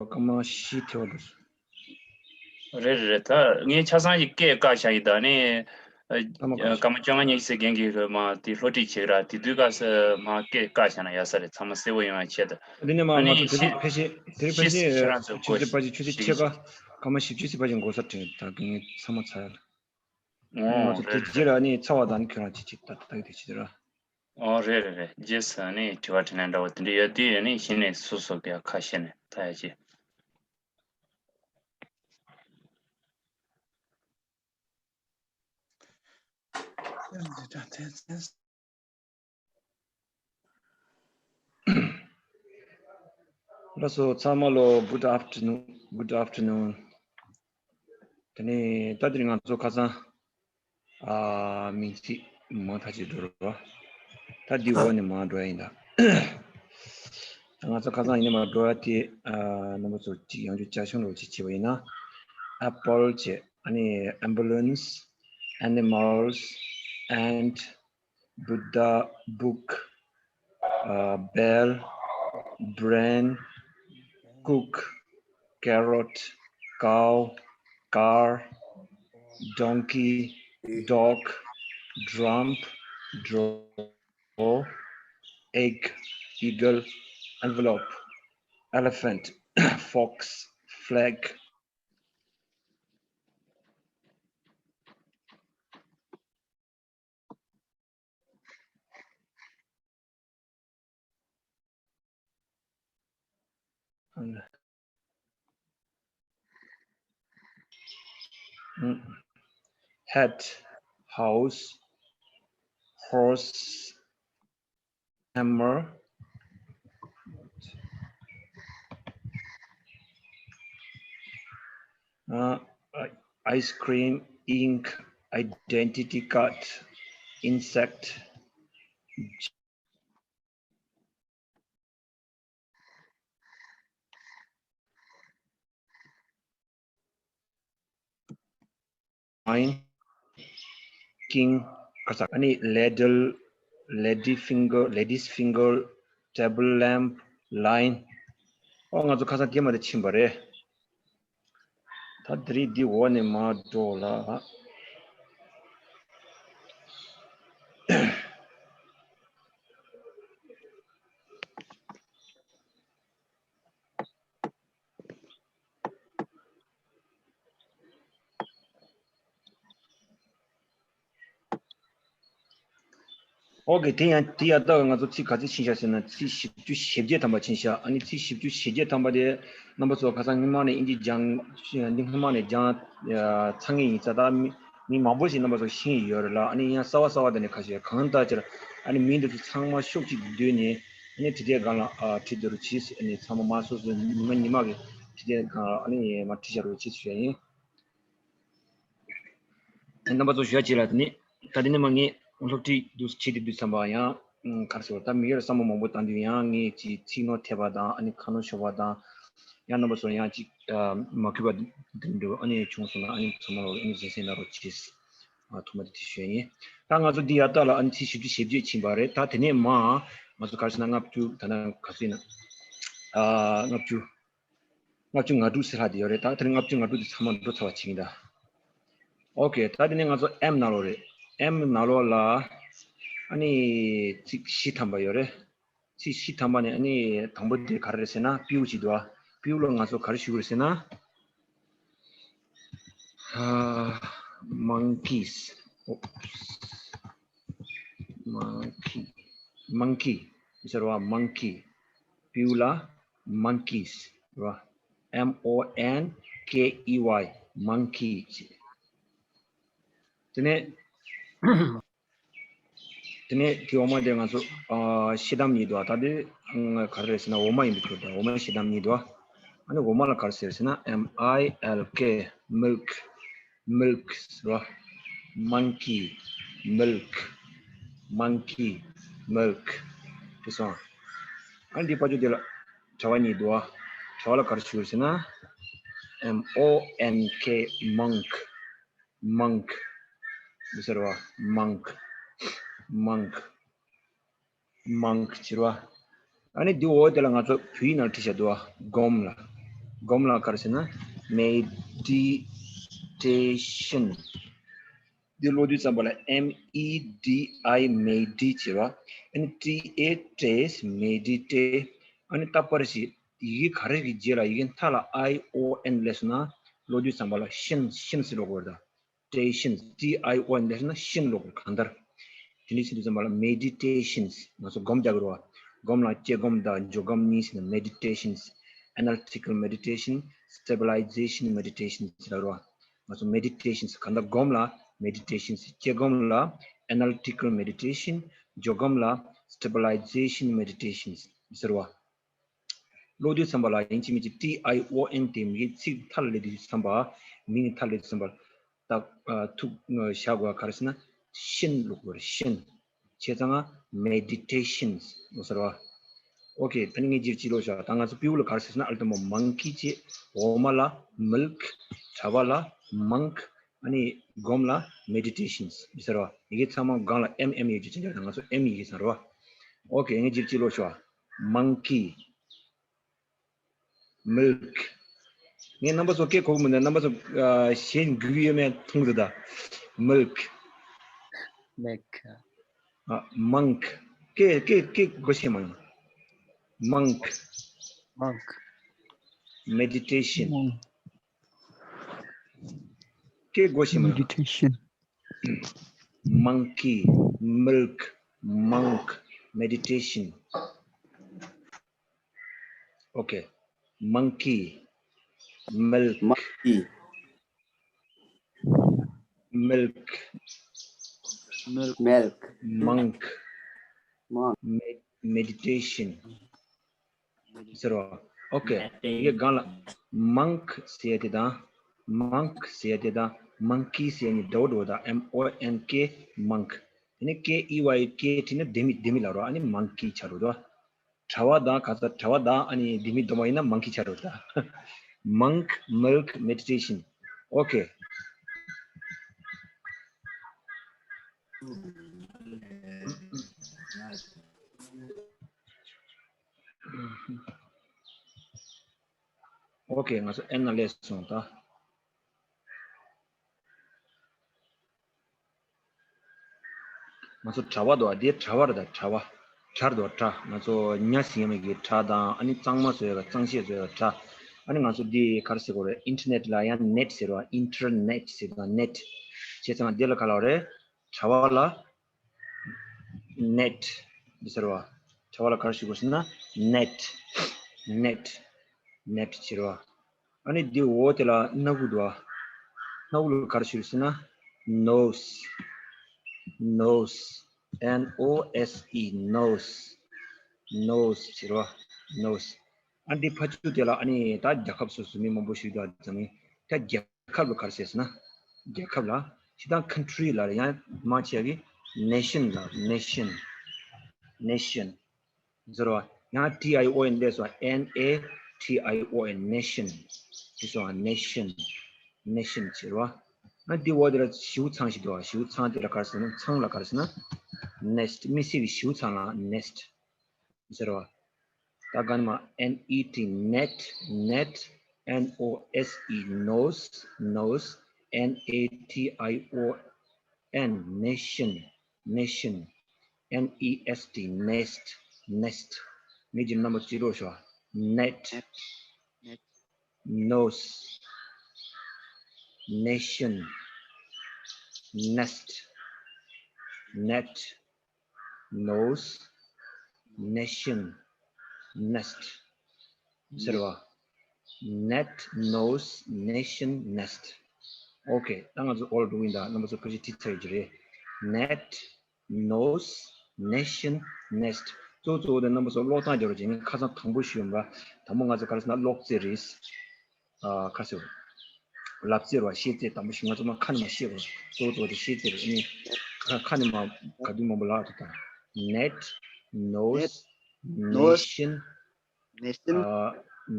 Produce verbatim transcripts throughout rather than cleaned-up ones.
སྐར་མ་བཞི་ཐེ་བ་འགྲོ་སོང་། རེད་རེད་རེད། ད་ངས་ཆ་ཚང་ཞིག་སྐད་བཀག་བཞག་ཡིན། ད་ནི་ཨ། སྐར་མ་བཀག་སྐར་མ་བཅོ་ལྔ་ཉི་ཤུ་ཟེར་མཁན་གྱི་མ་དེ་སློབ་ཁྲིད་བྱེད་ར། དེ་དུས་སྐབས་སུ་མ་སྐད་བཀག་བཞག་ན་ཡག་ས་རེད། ཚང་མ་གསལ་པོ་ཡོང་ཡ་ཆེད་དུ། འདི་ནས་མ་ཨ་ང་ནི་ཚོ་དེ་ཤི་རིང་ཕལ་ཆེར་དེ་རིང་ཕལ་ཤི་ཆེར་ཁྱེད་རང་ཚོ་ཆུ་ཚོད་ཕལ་ཆེར་ཆུ་ཚོད་ཕྱེད་ཀ་སྐར་མ་བཞི་བཅུ་ཞིག་ཕལ་ཆེར་འགོར་ས་དྲན། ད་གི་ངས་ཚང་མ་ཚར་ཡ་ལ། ཨ་ནི་ང་ཚོ་དེ་རྗེས་ལ་ཨ་ནི་ཚར་བ་དང་ཁྱོད་རང་ཅིག་ཅིག་ད་ད་གི་དེ་བྱེད་དེ་ར། ཨོ་རེད་རེད་རེད། རྗེས་སུ་ཨ་ནི་དྲི་བ་དྲིས་ལན་འདྲ་བོ་དེ་འདྲ་ཡོད་དུས་ཨ་ནི་གཞི་ནས་སོ་སོ་གི་ཁ་ཤས་ནས་ད་ཡ་ཅི། ལགས་སོ། ཚང་མ་ལོ། Good afternoon. Good afternoon. དེ་ནས་ད་དེ་རིང་ང་ཚོ་ཁ་སང་ཨ་མིང་ཚིག་མང་ཐག་ཅིག་འགྲོ་རོགས། ད་འདི་འོག་ནས་མར་འགྲོ་ཡ་ཡིན་ད། ང་ཚོ་ཁ་སང་ཡིན་ནས་མར་འགྲོ་ཡ་དེ་ཨ་རྣམ་པ་ཚོ་གཅིག་ཡང་བསྐྱར་བསྐྱར་བྱུང་རོགས་གཅིག་བྱས་པ་ཡིན་ན། Apple བྱས། ཨ་ནི་ambulance, animals, ant, Buddha, book, uh, bell, brain, cook, carrot, cow, car, donkey, dog, drum, draw, egg, eagle, envelope, elephant, fox, flag, hat, house, horse, hammer, uh, ice cream, ink, identity card, insect, line, king, ཁ་ས། ཨ་ནི་ladle, lady finger, lady's finger, table lamp, line. ཨོ་ང་ཚོ་ཁ་སང་དེ་མ་དེ་ཕྱིན་པ་རེད། ད་དེ་རིང་འདི་འོག་ནས་མར་འགྲོ་ལ། ཨོ་ཀེ། དེ་ཡང་དེ་ཡང་ད་ང་ཚོ་ཚིག་ག་ཚོད་ཕྱིན་ཤག་ཟེར་ན། ཚིག་བཞི་བཅུ་ཞེ་བརྒྱད་ཐམ་པ་ཕྱིན་ཤག་ཨ་ནི་ཚིག་བཞི་བཅུ་ཞེ་བརྒྱད་ཐམ་པ་དེ་རྣམ་པ་ཚོ་ཁ་སང་སྔོན་མ་ནས་ཨིན་ཇི་སྦྱང་། འདི་སྔོན་མ་ནས་སྦྱང་ཚར་མཁན་ཡིན་ཙང་། ད་མི་མི་མང་པོ་ཞིག་རྣམ་པ་ཚོ་ཤེས་ཡོད་རེད་ལ། ཨ་ནི་ཡང་གསར་པ་གསར་པ་དེ་ནས་ཁ་ཤས་གང་ལྟར་ཅིག་ཨ་ནི་མིང་འདི་ཚོ་ཚང་མ་ཤོག་གཅིག་བསྡུས་ནས་ཨ་ནི་བྲིས་དེབ་སྒང་ལ་ཨ་བྲིས་བསྡད་རོགས་གྱིས། ཨ་ནི་ཚང་མ་མ་སོ་སོ་ཉི་མ་ཉི་མ་གི་བྲིས་དེབ་སྒང་ལ་ཨ་ནི་མ་བྲིས་བཞག་རོགས་གྱིས་ཞུ་ཡ་ཡིན། རྣམ་པ་ཚོ་ཞུ་ཡ་ཅིག་ལ། དེ་ནི་ད་དེ་ནས་མར་ངས་སློབ་ཁྲིད་འདུག་བྱེད་དེ་འདུག་བསམ་པ་ཡང་ག་རེ་ཟེར་བ། ད་མི་ཡོད་བསམ་བློ་མང་པོ་བཏང་དུས་ཡང་ངས་ཅིག་ཚིག་ནོར་ཐེབས་པ་དང་། ཨ་ནི་ཁ་ནོར་ཤོར་བ་དང་། ཡང་རྣམ་པ་ཚོར་ཡང་ཅིག་མ་གུས་པ་དེ་འདྲ་ཨ་ནི་བྱུང་སོང་ན་ཨ་ནི་ཚང་མ་ལ་ཨ་ནི་གཟིགས་གཟིགས་གནང་རོགས་གྱིས། ཐོག་མ་དེ་དེ་ཞུ་ཡ་ཡིན། ད་ང་ཚོ་འདི་ཡར་ལྟ་ལ་ཨ་ནི་ཚིག་བཞི་བཅུ་ཞེ་བརྒྱད་ཕྱིན་པ་རེད། ད་དེ་ནས་མར་ང་ཚོ་ག་རེ་ཟེར་ན་ལྔ་བཅུ། ད་ལྟ་ག་ཚོད་ཡིན་ན། ཨ། ལྔ་བཅུ། ལྔ་བཅུ་ང་དྲུག་ཟེར་ལྷག་དེ་ཡོད་རེད། ད་དེ་རིང་ལྔ་བཅུ་ང་དྲུག་དེ་ཚང་མ་འགྲོ་ཚར་བ་བྱེད་ཀྱིན་གདའ། ཨོ་ཀེ། ད་དེ་ནས་ང་ཚོ་ཨེམ་ནང་ལོགས་རེད། ཨེམ་ནང་ལོགས་ལ་ཨ་ནི་ཚིག་བཞི་ཐམ་པ་ཡོད་རེད། ཚིག་བཞི་ཐམ་པ་ནས་ཨ་ནི་དང་པོ་དེ་ག་རེ་རེད་ཟེར་ན། པིའུ་ཅིག་འདུག་ཨ། པིའུ་ལ་ང་ཚོ་ག་རེ་ཞུ་དགོས་རེད་ཟེར་ན། ཨ། monkeys. Oops. Monkey. Monkey. ཟེར་བ། monkey. པིའུ་ལ་monkeys རེད་བ། M O N K E Y, monkey. དེ་ནས་དེ་ནས་དེའི་འོག་མ་དེ་ང་ཚོ་ཨ་ཤེལ་དམ་གཉིས་འདུག་ཨ། ད་དེ་ཨ་ག་རེ་རེད་ཟེར་ན་འོ་མ་ཡིན་པའི་ཁུལ་དང་། འོ་མ་ཤེལ་དམ་གཉིས་འདུག་ཨ། ཨ་ནི་འོ་མ་ལ་ག་རེ་ཟེར་ཟེར་ན། M I L K, milk. Milk རེད་བ། Monkey, milk. Monkey, milk. དེ་སོང་། ཨ་ནི་འདི་ཕར་ཕྱོགས་དེ་ལ་དྲ་བ་གཉིས་འདུག་ཨ། དྲ་བ་ལ་ག་རེ་ཞུ་དགོས་ཟེར་ན། M O N K, monk. Monk. འདི་ཟེར་བ། monk. Monk. Monk ཟེར་བ། ཨ་ནི་འདི་འོག་དེ་ལ་ང་ཚོ་བོད་ཡིག་ནང་བྲིས་བཞག་འདུག་ཨ། སྒོམ་ལ། སྒོམ་ལ་ག་རེ་ཟེར་ན། མེ་ཌི་ཊེ་ཤན། འདི་ཀློག་དུས་ཙམ་པ་ལ་M E D I མེ་ཌི་ཟེར་བ། ཨ་ནི་ཊེ་ཊེ་མེ་ཌི་ཊེ། ཨ་ནི་རྟག་པར་ཞིག་ཡི་གེ་ག་རེ་གི་རྗེས་ལ་ཡི་གེ་མཐའ་ལ་I O N སླེབས་སོང་ན། ཀློག་དུས་ཙམ་པ་ལ་ཤན་ཤན་ཟེར་ཀློག་དགོས་རེད་ད། ཊེ་ཤན། T I O N སླེབས་སོང་ན་ཤན་ཀློག་དགོས་རེད། གང་ལྟར་དེ་འདྲ་བྱེད་དུས་ཙམ་པ་ལ་མེ་ཌི་ཊེ་ཤན། ང་ཚོ་སྒོམ་རྒྱག་གི་རེད་བ། སྒོམ་ལ་སྐྱེ་སྒོམ་དང་འགྱོད་སྒོམ་གཉིས་ཟེར་ན་མེ་ཌི་ཊེ་ཤན། Analytical Meditation, Stabilization Meditation ཟེར་བ། ང་ཚོ་མེ་ཌི་ཊེ་ཤན་གང་ལྟར་སྒོམ་ལ་མེ་ཌི་ཊེ་ཤན། སྐྱེ་སྒོམ་ལ་Analytical Meditation, འགྱོད་སྒོམ་ལ་Stabilization Meditation ཟེར་བ། ཀློག་དུས་ཙམ་པ་ལ་ཡིན་གཅིག་མིན་གཅིག་T I O N དེ་མིང་གི་ཚིག་མཐའ་ལ་སླེབས་དུས་ཙམ་པ། མིང་གི་མཐའ་སླེབས་དུས་ཙམ་པ་ལ། ད་ཨ་ཐུག་བཞག་དགོས་པ་ག་རེ་ཟེར་ན། ཤན་ཀློག་དགོས་རེད། ཤན། བྱས་ཙང་ང་མེ་ཌི་ཊེ་ཤན་ཟེར་བ། ཨོ་ཁེ། ད་ནི་ངས་རྗེས་ཅིག་ཀློག་ཤག་ད་ང་ཚོ་པིའུ་ལ་ག་རེ་ཟེར་ན། ཨལ་ཏ་མོ་མང་ཀི་བྱས། འོ་མ་ལ་མིལ་ཀི། དྲ་བ་ལ་མང་ཀི། ཨ་ནི་སྒོམ་ལ་མེ་ཌི་ཊེ་ཤན་ཟེར་བ། ཡི་གེ་ཚང་མ་སྒང་ལ་M M ཡོད་རྒྱུ་ཅན་ཅག་ད་ང་ཚོ་M ཡི་གེ་ཟེར་བ། ཨོ་ཁེ། ངས་རྗེས་ཅིག་ཀློག་ཤག་མང་ཀི། མིལ་ཀི། ངས་རྣམ་པ་ཚོ་སྐད་གོ་གི་མི་འདུག་རྣམ་པ་ཚོ་ཨ་གཞས་འགུལ་གི་ཡོད་མེད་མཐོང་གི་འདུག་ད། མིལ་ཀི། མེག་ཨ་མང་ཀི། སྐད་སྐད་སྐད་གོ་ཤེས་མ་ཡོང་། མང་ཀི། མང་ཀི། མེ་ཌི་ཊེ་ཤན། སྐད་གོ་ཤེས་མ་ཡོང་། མེ་ཌི་ཊེ་ཤན། མང་ཀི། མིལ་ཀི། མང་ཀི། མེ་ཌི་ཊེ་ཤན། ཨོ་ཁེ། མང་ཀི། མིལ་ཀི། མང་ཀི། མིལ་ཀི། མིལ་ཀི། མང་ཀི། མང་། མེ་མེ་ཌི་ཊེ་ཤན་ཟེར་བ། ཨོ་ཁེ། ཡི་གེ་སྒང་ལ་མང་ཀི་ཟེར་ཡ་དེ་དང་། མང་ཀི་ཟེར་ཡ་དེ་དང་མང་ཀི་ཟེར་ཡ་གཉིས་འདྲ་བོ་འདྲ་བོ་དང་། M O N K མང་ཀི། དེ་ནས་K E Y K བྲིས་ན་ལྡེ་མིག་ལྡེ་མིག་ལ་རོ། ཨ་ནི་མང་ཀི་ཆགས་འགྲོ་འདུག་དྲ་བ་དང་ག་ས་དྲ་བ་དང་ཨ་ནི་ལྡེ་མིག་སྡོམ་པ་ཡིན་ན་མང་ཀི་ཆགས་འགྲོ་འདུག་མང་ཀི། མིལ་ཀི། མེ་ཌི་ཊེ་ཤན། ཨོ་ཁེ། ཨོ་ཁེ། ང་ཚོ་ཨེན་ན་སླེབས་སོང་ད། ང་ཚོ་དྲ་བ་འདུག་ཨ། འདི་དྲ་བ་རེད་ད། དྲ་བ། དྲ་འདུག་ཨ། དྲ། ང་ཚོ་ཉ་ཟེར་ཡ་མེད་ཀྱི་དྲ་དང་། ཨ་ནི་གཙང་མ་བཟོ་ཡ་གཙང་བཤད་བཟོ་ཡ་དྲ། ཨ་ནི་ང་ཚོ་འདི་ག་རེ་ཟེར་དགོས་རེད། ཨིན་ཊར་ནེཊ་ལ་ཡང་ནེཊ་ཟེར་བ། ཨིན་ཊར་ནེཊ་ཟེར་དང་ནེཊ། བྱས་ཙང་འདི་ལ་ག་ལབ་རེད། དྲ་བ་ལ་ནེཊ་འདི་ཟེར་བ། དྲ་བ་ལ་ག་རེ་ཞུ་དགོས་ཟེར་ན་ནེཊ། ནེཊ། ནེཊ་ཟེར་བ། ཨ་ནི་འདི་འོག་དེ་ལ་སྣ་ཁུག་འདུག་ཨ། སྣ་ཁུག་ལ་ག་རེ་ཞུ་ཟེར་ན་ནོ་སི། ནོ་སི། N O S E ནོ་སི། ནོ་སི་ཟེར་བ། ནོ་སི། ཨ་འདི་ཕ་ཆུ་དེ་ལ་ཨ་ནི་ད་རྒྱལ་ཁབ་སོ་སོ་མི་མང་པོ་ཞིག་འདུག་ཨ། ད་ནི་ད་རྒྱལ་ཁབ་ལ་ག་རེ་ཟེར་ཟེར་ན། རྒྱལ་ཁབ་ལ་ཞེ་དྲག་ཁན་ཊི་རི་ལ་ཡང་མང་ཆེ་བ་གིས་ནེ་ཤན་ལ། ནེ་ཤན། ནེ་ཤན་ཟེར་བ། ཡང་T I O N སླེབས་སོང་། N A T I O N ནེ་ཤན། དེ་སོང་ནེ་ཤན། ནེ་ཤན་ཟེར་བ། ཨ་འདི་འོག་དེ་ལ་བྱིའུ་ཚང་ཞིག་འདུག་བ། བྱིའུ་ཚང་དེ་ལ་ག་རེ་ཟེར་ན། ཚང་ལ་ག་རེ་ཟེར་ན་ནེ་སི་ཊི། མི་སེར་གྱི་བྱིའུ་ཚང་ལ་ནེ་སི་ཊི་ཟེར་བ། ད་ག་ནི་མ། N E T ནེཊ། ནེཊ། N O S E ནོ་སི། ནོ་སི། N A T I O N ནེ་ཤན། ནེ་ཤན། N E S T ནེ་སི་ཊི། ནེ་སི་ཊི། ངས་ཀྱི་རྣམ་པ་ཅི་རོ་ཤོ། ནེཊ། ནོ་སི། ནེ་ཤན། ནེ་སི་ཊི། ནེཊ། ནོ་སི། ནེ་ཤན། ནེ་སི་ཊི་ཟེར་བ། ནེཊ། ནོ་སི། ནེ་ཤན། ནེ་སི་ཊི། ཨོ་ཁེ། ད་ང་ཚོ་ཨོལ་འགྲོ་གི་ཡིན། ད་རྣམ་པ་ཚོ་ཁ་ཤས་ཁྲིད་ཚར་ཡོད་ཀྱི་རེད། ནེཊ། ནོ་སི། ནེ་ཤན། ནེ་སི་ཊི། གཙོ་གཙོ་བོ་དེ་རྣམ་པ་ཚོ་ཀློག་སྟངས་སྦྱོར་བྱེད་མཁན་ཁ་སང་དང་པོ་ཞུས་ཡོད་པ། དང་པོ་ང་ཚོ་ག་རེ་ཟེར་ན་ཀློག་རྩལ་རེད། ཨ་ག་རེ་ཟེར། ལབ་རྩལ་རེད་བ། བཤད་རྩལ། དང་པོ་ཞུས་ང་ཚོ་མ་ཁ་ནས་མ་བཤད་དགོས། གཙོ་བོ་གཙོ་བོ་དེ་བཤད་རྩལ་རེད། ཨ་ནི་ཁ་ཁ་ནས་མ་ག་དུས་མང་པོ་ལབ་ཐུབ་དང་། ནེཊ། ནོ་སི། ནེ་ཤན། ནེ་ཤན། ཨ་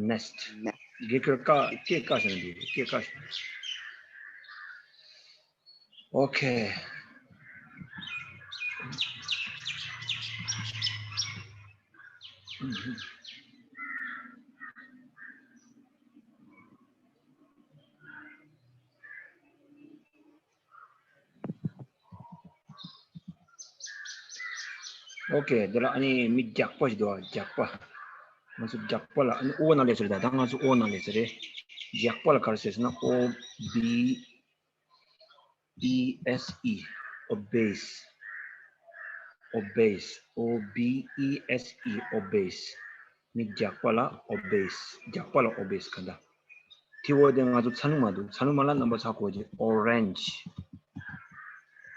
ནེ་སི་ཊི། ནེ་སི་ཊི། དགེ་ཁར་ཀ་ཀེ་ཀ་ཟེར་ན་འདུག་ཀེ་ཀ་ཟེར། ཨོ་ཁེ། ཨུ་ཧུ། ཨོ་ཀེ། དེ་ལ་ཨ་ནི་མི་རྒྱགས་པ་ཞིག་འདུག་བ། རྒྱགས་པ། ང་ཚོ་རྒྱགས་པ་ལ་ཨ་ནི་ཨོ་ནང་ལས་ཟེར་ད། ད་ང་ཚོ་ཨོ་ནང་ལས་ཟེར་རེད། རྒྱགས་པ་ལ་ག་རེ་ཟེར་ཟེར་ན། ཨོ་བི་ཨི་ཨེས་ཨི། ཨོ་བེས། ཨོ་བེས། ཨོ་བི་ཨི་ཨེས་ཨི། ཨོ་བེས། མི་རྒྱགས་པ་ལ་ཨོ་བེས། རྒྱགས་པ་ལ་ཨོ་བེས། ག་འདྲ། དེ་འོ་དེ་ང་ཚོ་ཚ་ནུ་མ་འདུག་ཚ་ནུ་མ་ལ་རྣམ་པ་ཚ་གོ་གི། ཨོ་རེན་ཇི།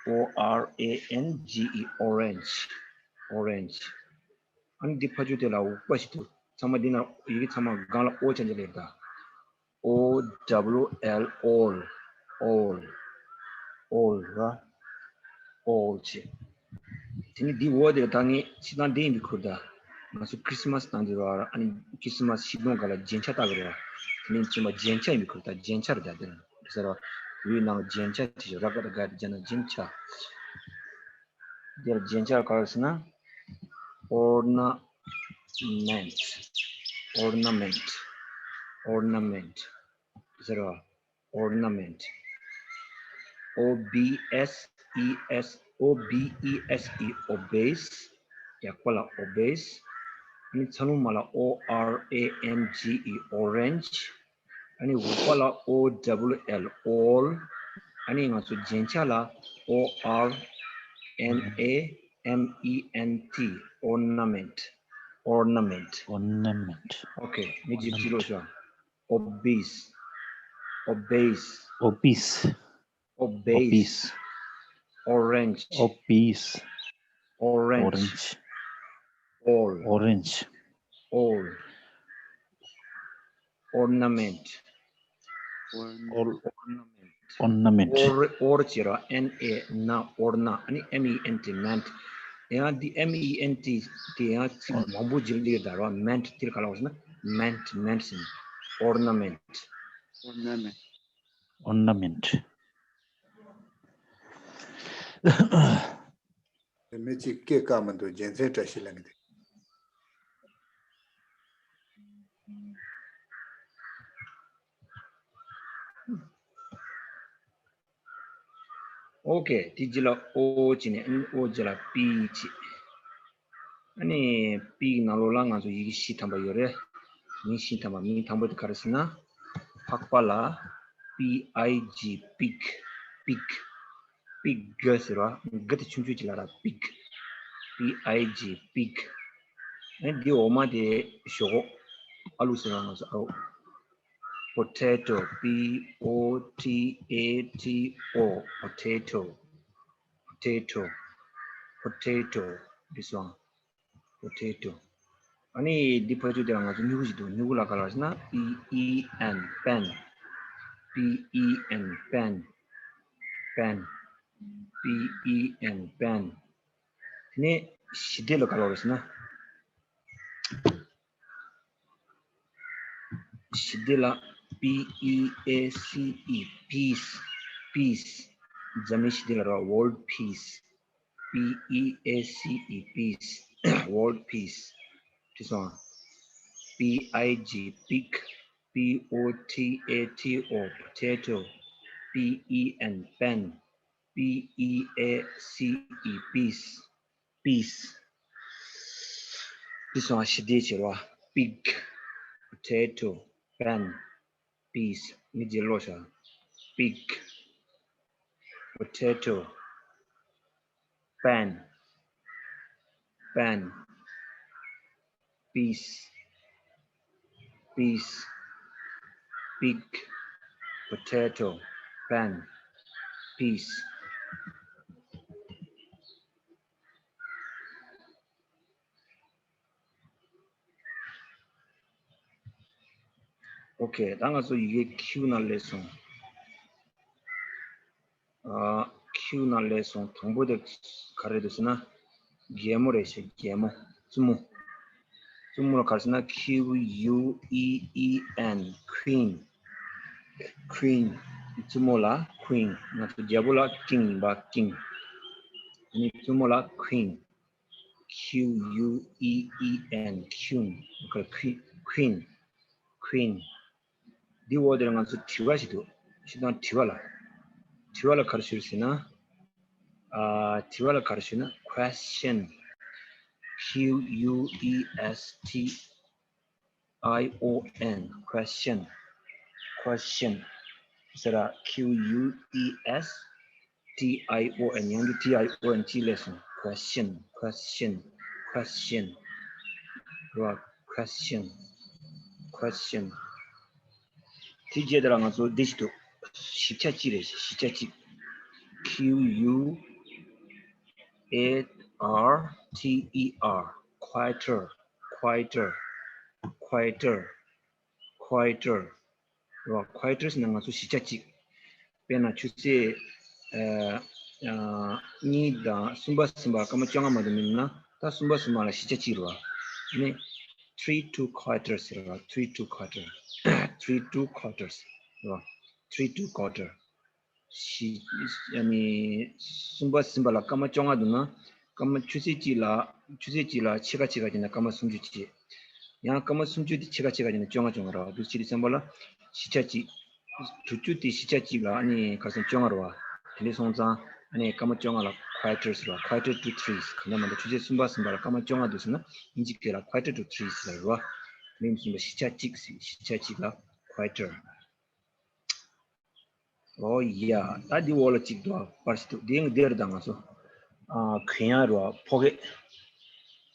ཨོ་ཨར་ཨེ་ཨེན་ཇི་ཨི། ཨོ་རེན་ཇི། ཨོ་རེན་ཇི། ཨ་ནི་འདི་ཕ་ཆུ་དེ་ལ་འུག་པ་ཞིག་འདུག་ཚང་མ་འདི་ན་ཡི་གེ་ཚང་མ་སྒང་ལ་ཨོ་ཅན་ཅན་ལེབ་ད། ཨོ་ཌབ་ལུ་ཨེལ། ཨོལ། ཨོལ། ཨོལ་ར། ཨོལ་ཅེ། དེ་ནི་འདི་འོ་དེ་ད་ངས་ཕྱི་ནང་འདི་ཡིན་པའི་ཁུར་ད། ང་ཚོ་ཁྲིས་མཱས་བཏང་དུས་ར། ཨ་ནི་ཁྲིས་མཱས་ཤིང་སྡོང་སྒང་ལ་རྒྱན་ཆ་བཏགས་གི་རེད་བ། དེ་ནི་ཚང་མ་རྒྱན་ཆ་ཡིན་པའི་ཁུར་ད། རྒྱན་ཆ་རེད་ད། དེ་ནི་ཟེར་བ། ཡུལ་ནང་རྒྱན་ཆ་དེ་ཞིག་ར་ག་ད་ག་རྒྱ་ན་རྒྱན་ཆ། འདིར་རྒྱན་ཆ་ག་རེ་ཟེར་ན། ཨོར་ན་མེན་ཊི། ཨོར་ན་མེན་ཊི། ཨོར་ན་མེན་ཊི་ཟེར་བ། ཨོར་ན་མེན་ཊི། ཨོ་བི་ཨེས་ཨི་ཨེས། ཨོ་བི་ཨི་ཨེས་ཨི། ཨོ་བེས། རྒྱགས་པ་ལ་ཨོ་བེས། ཨ་ནི་ཚ་ལུ་མ་ལ་ཨོ་ཨར་ཨེ་ཨེན་ཇི་ཨི། ཨོ་རེན་ཇི། ཨ་ནི་འུག་པ་ལ་ཨོ་ཌབ་ལུ་ཨེལ། ཨོལ། ཨ་ནི་ང་ཚོ་རྒྱན་ཆ་ལ་ཨོ་ཨར་ཨེན་ཨེ་ཨེམ་ཨི་ཨེན་ཊི། ཨོར་ན་མེན་ཊི། ཨོར་ན་མེན་ཊི། ཨོར་ན་མེན་ཊི། ཨོ་ཀེ། མི་ཇིབ་ཇི་ལོ་ཤོ། ཨོ་བེས། ཨོ་བེས། ཨོ་བེས། ཨོ་བེས། ཨོ་རེན་ཇི། ཨོ་བེས། ཨོ་རེན་ཇི། ཨོ་རེན་ཇི། ཨོལ། ཨོ་རེན་ཇི། ཨོལ། ཨོར་ན་མེན་ཊི། ཨོར། ཨོར་ན་མེན་ཊི། ཨོར་ན་མེན་ཊི། ཨོར། ཨོར་ཅེ་ར། ཨེན་ཨེ་ན། ཨོར་ན། ཨ་ནི་ཨེམ་ཨི་ཨེན་ཊི། མེན་ཊི། ཡང་འདི་ཨེམ་ཨི་ཨེན་ཊི་དེ་ཡང་ཚིག་མང་པོ་ཇི་ལ་ལེ་ད་ར། མེན་ཊི་དེ་ལ་ག་ལ་བ་ཟེར་ན། མེན་ཊི། མེན་ཊི་ཟེར་ན། ཨོར་ན་མེན་ཊི། ཨོར་ན་མེན་ཊི། ཨོར་ན་མེན་ཊི། དེ་མི་གཅིག་སྐད་བཀག་མ་འདུག་རྒྱལ་མཚན་བཀྲ་ཤིས་ལ་ངེས་ཏེ། ཨོ་ཀེ། དེ་རྗེས་ལ་ཨོ་ཅི་ནས། ཨོ་རྗེས་ལ་པི་ཅི། ཨ་ནི་པིག་ནང་ལོགས་ལ་ང་ཚོ་ཡི་གེ་བཞི་ཐམ་པ་ཡོད་རེད། མིང་བཞི་ཐམ་པ། མིང་དང་པོ་དེ་ག་རེ་ཟེར་ན། ཕག་པ་ལ་པི་ཨའི་ཇི། པིག། པིག། པིག་ག་ཟེར་བ། ག་དེ་ཆུང་ཆུང་ཅིག་ལ་ར། པིག། པི་ཨའི་ཇི། པིག། ཨ་ནི་འདི་འོག་མ་དེ་ཞོག་ཁོག་ཨ་ལུ་ཟེར་བ། ང་ཚོ་ཨ་ལུ། པོ་ཊེ་ཊོ། པི་ཨོ་ཊི་ཨེ་ཊི་ཨོ། པོ་ཊེ་ཊོ། པོ་ཊེ་ཊོ། པོ་ཊེ་ཊོ། This one. པོ་ཊེ་ཊོ། ཨ་ནི་འདི་ཕ་ཆུ་དེ་ལ་ང་ཚོ་སྨྱུ་གུ་ཞིག་འདུག་སྨྱུ་གུ་ལ་ག་ལ་ཟེར་ན། པི་ཨི་ཨེན། པེན། པི་ཨི་ཨེན། པེན། པེན། པི་ཨི་ཨེན། པེན། དེ་ནས་ཞི་བདེ་ལ་ག་ལ་ཟེར་ན། ཞི་བདེ་ལ་པི་ཨི་ཨེ་སི་ཨི། པིས། པིས། འཛམ་གླིང་ཞི་བདེ་ལ་ར། World Peace. པི་ཨི་ཨེ་སི་ཨི། པིས། World Peace. དེ་སོང་། པི་ཨའི་ཇི། པིག། པི་ཨོ་ཊི་ཨེ་ཊི་ཨོ། པོ་ཊེ་ཊོ། པི་ཨི་ཨེན། པེན། པི་ཨི་ཨེ་སི་ཨི། པིས། པིས། དེ་སོང་། ཞི་བདེ་ཟེར་བ། པིག། པོ་ཊེ་ཊོ། པེན། པིས། ངས་རྗེས་ཀློག་བྱ། པིག། པོ་ཊེ་ཊོ། པེན། པེན། པིས། པིས། པིག། པོ་ཊེ་ཊོ། པེན། པིས། ཨོ་ཁེ། ད་ང་ཚོ་ཡི་གེ་ཁྱིའུ་ནང་སླེབས་སོང་། ཨ། ཁྱིའུ་ནང་སླེབས་སོང་། དང་པོ་དེ་ག་རེ་འདུག་ཟེར་ན། རྒྱལ་མོ་རེད་ཟེར། རྒྱལ་མོ། བཙུན་མོ། བཙུན་མོ་ལ་ག་རེ་ཟེར་ན། Q U E E N། Queen། Queen། བཙུན་མོ་ལ་Queen། ང་ཚོ་རྒྱལ་པོ་ལ་King ཡིན་པ། King། ཨ་ནི་བཙུན་མོ་ལ་Queen། Q U E E N། Queen། Queen། Queen། འདི་འོག་དེར་ང་ཚོ་དྲི་བ་ཞིག་འདུག་སྤྱིར་བཏང་དྲི་བ་ལ། དྲི་བ་ལ་ག་རེ་ཞུ་ཟེར་ན། ཨ། དྲི་བ་ལ་ག་རེ་ཞུ་ན། Question། Q U E S T I O N, question, question. ཟེར་ར། Q U E S T I O N, ཡང་དུ T I O N གཅིག་སླེབས་སོང་། Question, question, question. ར། Question, question. དེ་རྗེས་དེ་ལ་ང་ཚོ་འདི་ཞིག་འདུག། ཞིབ་ཆ་གཅིག་རེད། ཞིབ་ཆ་གཅིག། Q U A R T E R, quieter, quieter, quieter, quieter. ར། Quieter ཟེར་ན་ང་ཚོ་ཞིབ་ཆ་གཅིག། དཔེར་ན་ཆུ་ཚོད་ཨ་ཨ་གཉིས་དང་གསུམ་པ་ཟིན་པ་སྐར་མ་བཅོ་ལྔ་མ་གཏོགས་མིན་ན། ད་གསུམ་པ་ཟིན་པ་ལ་ཞིབ་ཆ་གཅིག་རེད་བ། ཨ་ནི་three two quieter ཟེར་བ། Three two quieter, three two quieter ཟེར་བ། Three two quieter. ཞི། ཨ་ནི་གསུམ་པ་ཟིན་པ་ལ་སྐར་མ་བཅོ་ལྔ་འདུག་ན། སྐར་མ་ཆུ་ཚོད་གཅིག་ལ། ཆུ་ཚོད་གཅིག་ལ་ཕྱེད་ཀ་ཕྱེད་ཀ་བྱས་ན་སྐར་མ་སུམ་ཅུ་བྱས། ཡང་སྐར་མ་སུམ་ཅུ་དེ་ཕྱེད་ཀ་ཕྱེད་ཀ་བྱས་ན་བཅོ་ལྔ་བཅོ་ལྔ་རེད་བ། འདུག་སེ་བྱས་ཙམ་པ་ལ་ཞིབ་ཆ་གཅིག། དྲུག་ཅུ་དེ་ཞིབ་ཆ་གཅིག་ལ་ཨ་ནི་ག་ཚོད་བཅོ་ལྔ་རེད་བ། དེ་འདྲ་སོང་ཙང་ཨ་ནི་སྐར་མ་བཅོ་ལྔ་ལ་quieter ཟེར་བ། Quieter to three ཟེར། གང་ལྟར་མ་གཏོགས་ཆུ་ཚོད་གསུམ་པ་ཟིན་པ་ལ་སྐར་མ་བཅོ་ལྔ་འདུག་ཟེར་ན་དབྱིན་ཇི་སྐད་ལ་quieter to three ཟེར་རེད་བ། དེ་འདྲ་ཡིན་ཙམ་པ་ཞིབ་ཆ་གཅིག་ཟེར། ཞིབ་ཆ་གཅིག་ལ་quieter། ཨོ་ཡ། ད་འདི་འོག་ལ་གཅིག་འདུག་པ། པར་ཞིག་འདུག། འདི་འདིར་ད་ང་ཚོ་ཨ་གུ་ཡངས་རེད་བ། ཕོ་སྐད།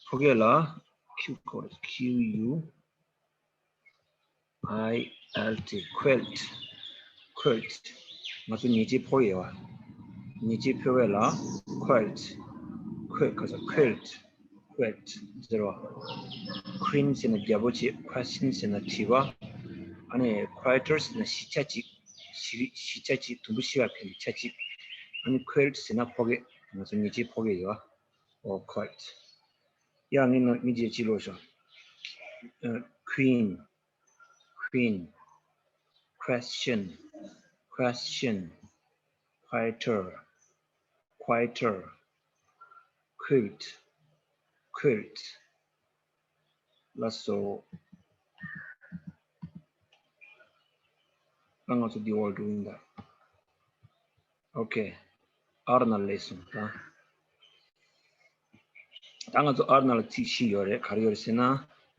ཕོ་སྐད་ལ་Q Q U I L T, quilt, quilt. ང་ཚོ་ཉལ་ཆས་ཕོ་སྐད་བ། ཉལ་ཆས་ཕོ་སྐད་ལ་quilt, quilt ག་ས། Quilt, quilt ཟེར་བ། Queen ཟེར་ན་རྒྱལ་པོ་བྱས། Question ཟེར་ན་དྲི་བ། ཨ་ནི་quieter ཟེར་ན་ཞིབ་ཆ་གཅིག། ཞིབ་ཞིབ་ཆ་གཅིག། དུམ་བུ་བཞི་བ་ཕན་ཆ་གཅིག། ཨ་ནི་quilt ཟེར་ན་ཕོ་སྐད། ང་ཚོ་ཉལ་ཆས་ཕོ་སྐད་ཡོད་བ། ཨོ་quilt། ཡ་ངས་ནོ་ངས་རྗེས་ཅི་ལོ་ཤོ། Queen, Queen, question, question, quieter, quieter, quilt, quilt. ལགས་སོ། ད་ང་ཚོ་འདི་འོག་འགྲོ་ཡིན་ད། ཨོ་ཁེ། R ནང་སླེབས་སོང་ད། ད་ང་ཚོ་R ནང་ལ་ཚིག་བཞི་ཡོད་རེད། ག་རེ་ཡོད་རེད་ཟེར་ན།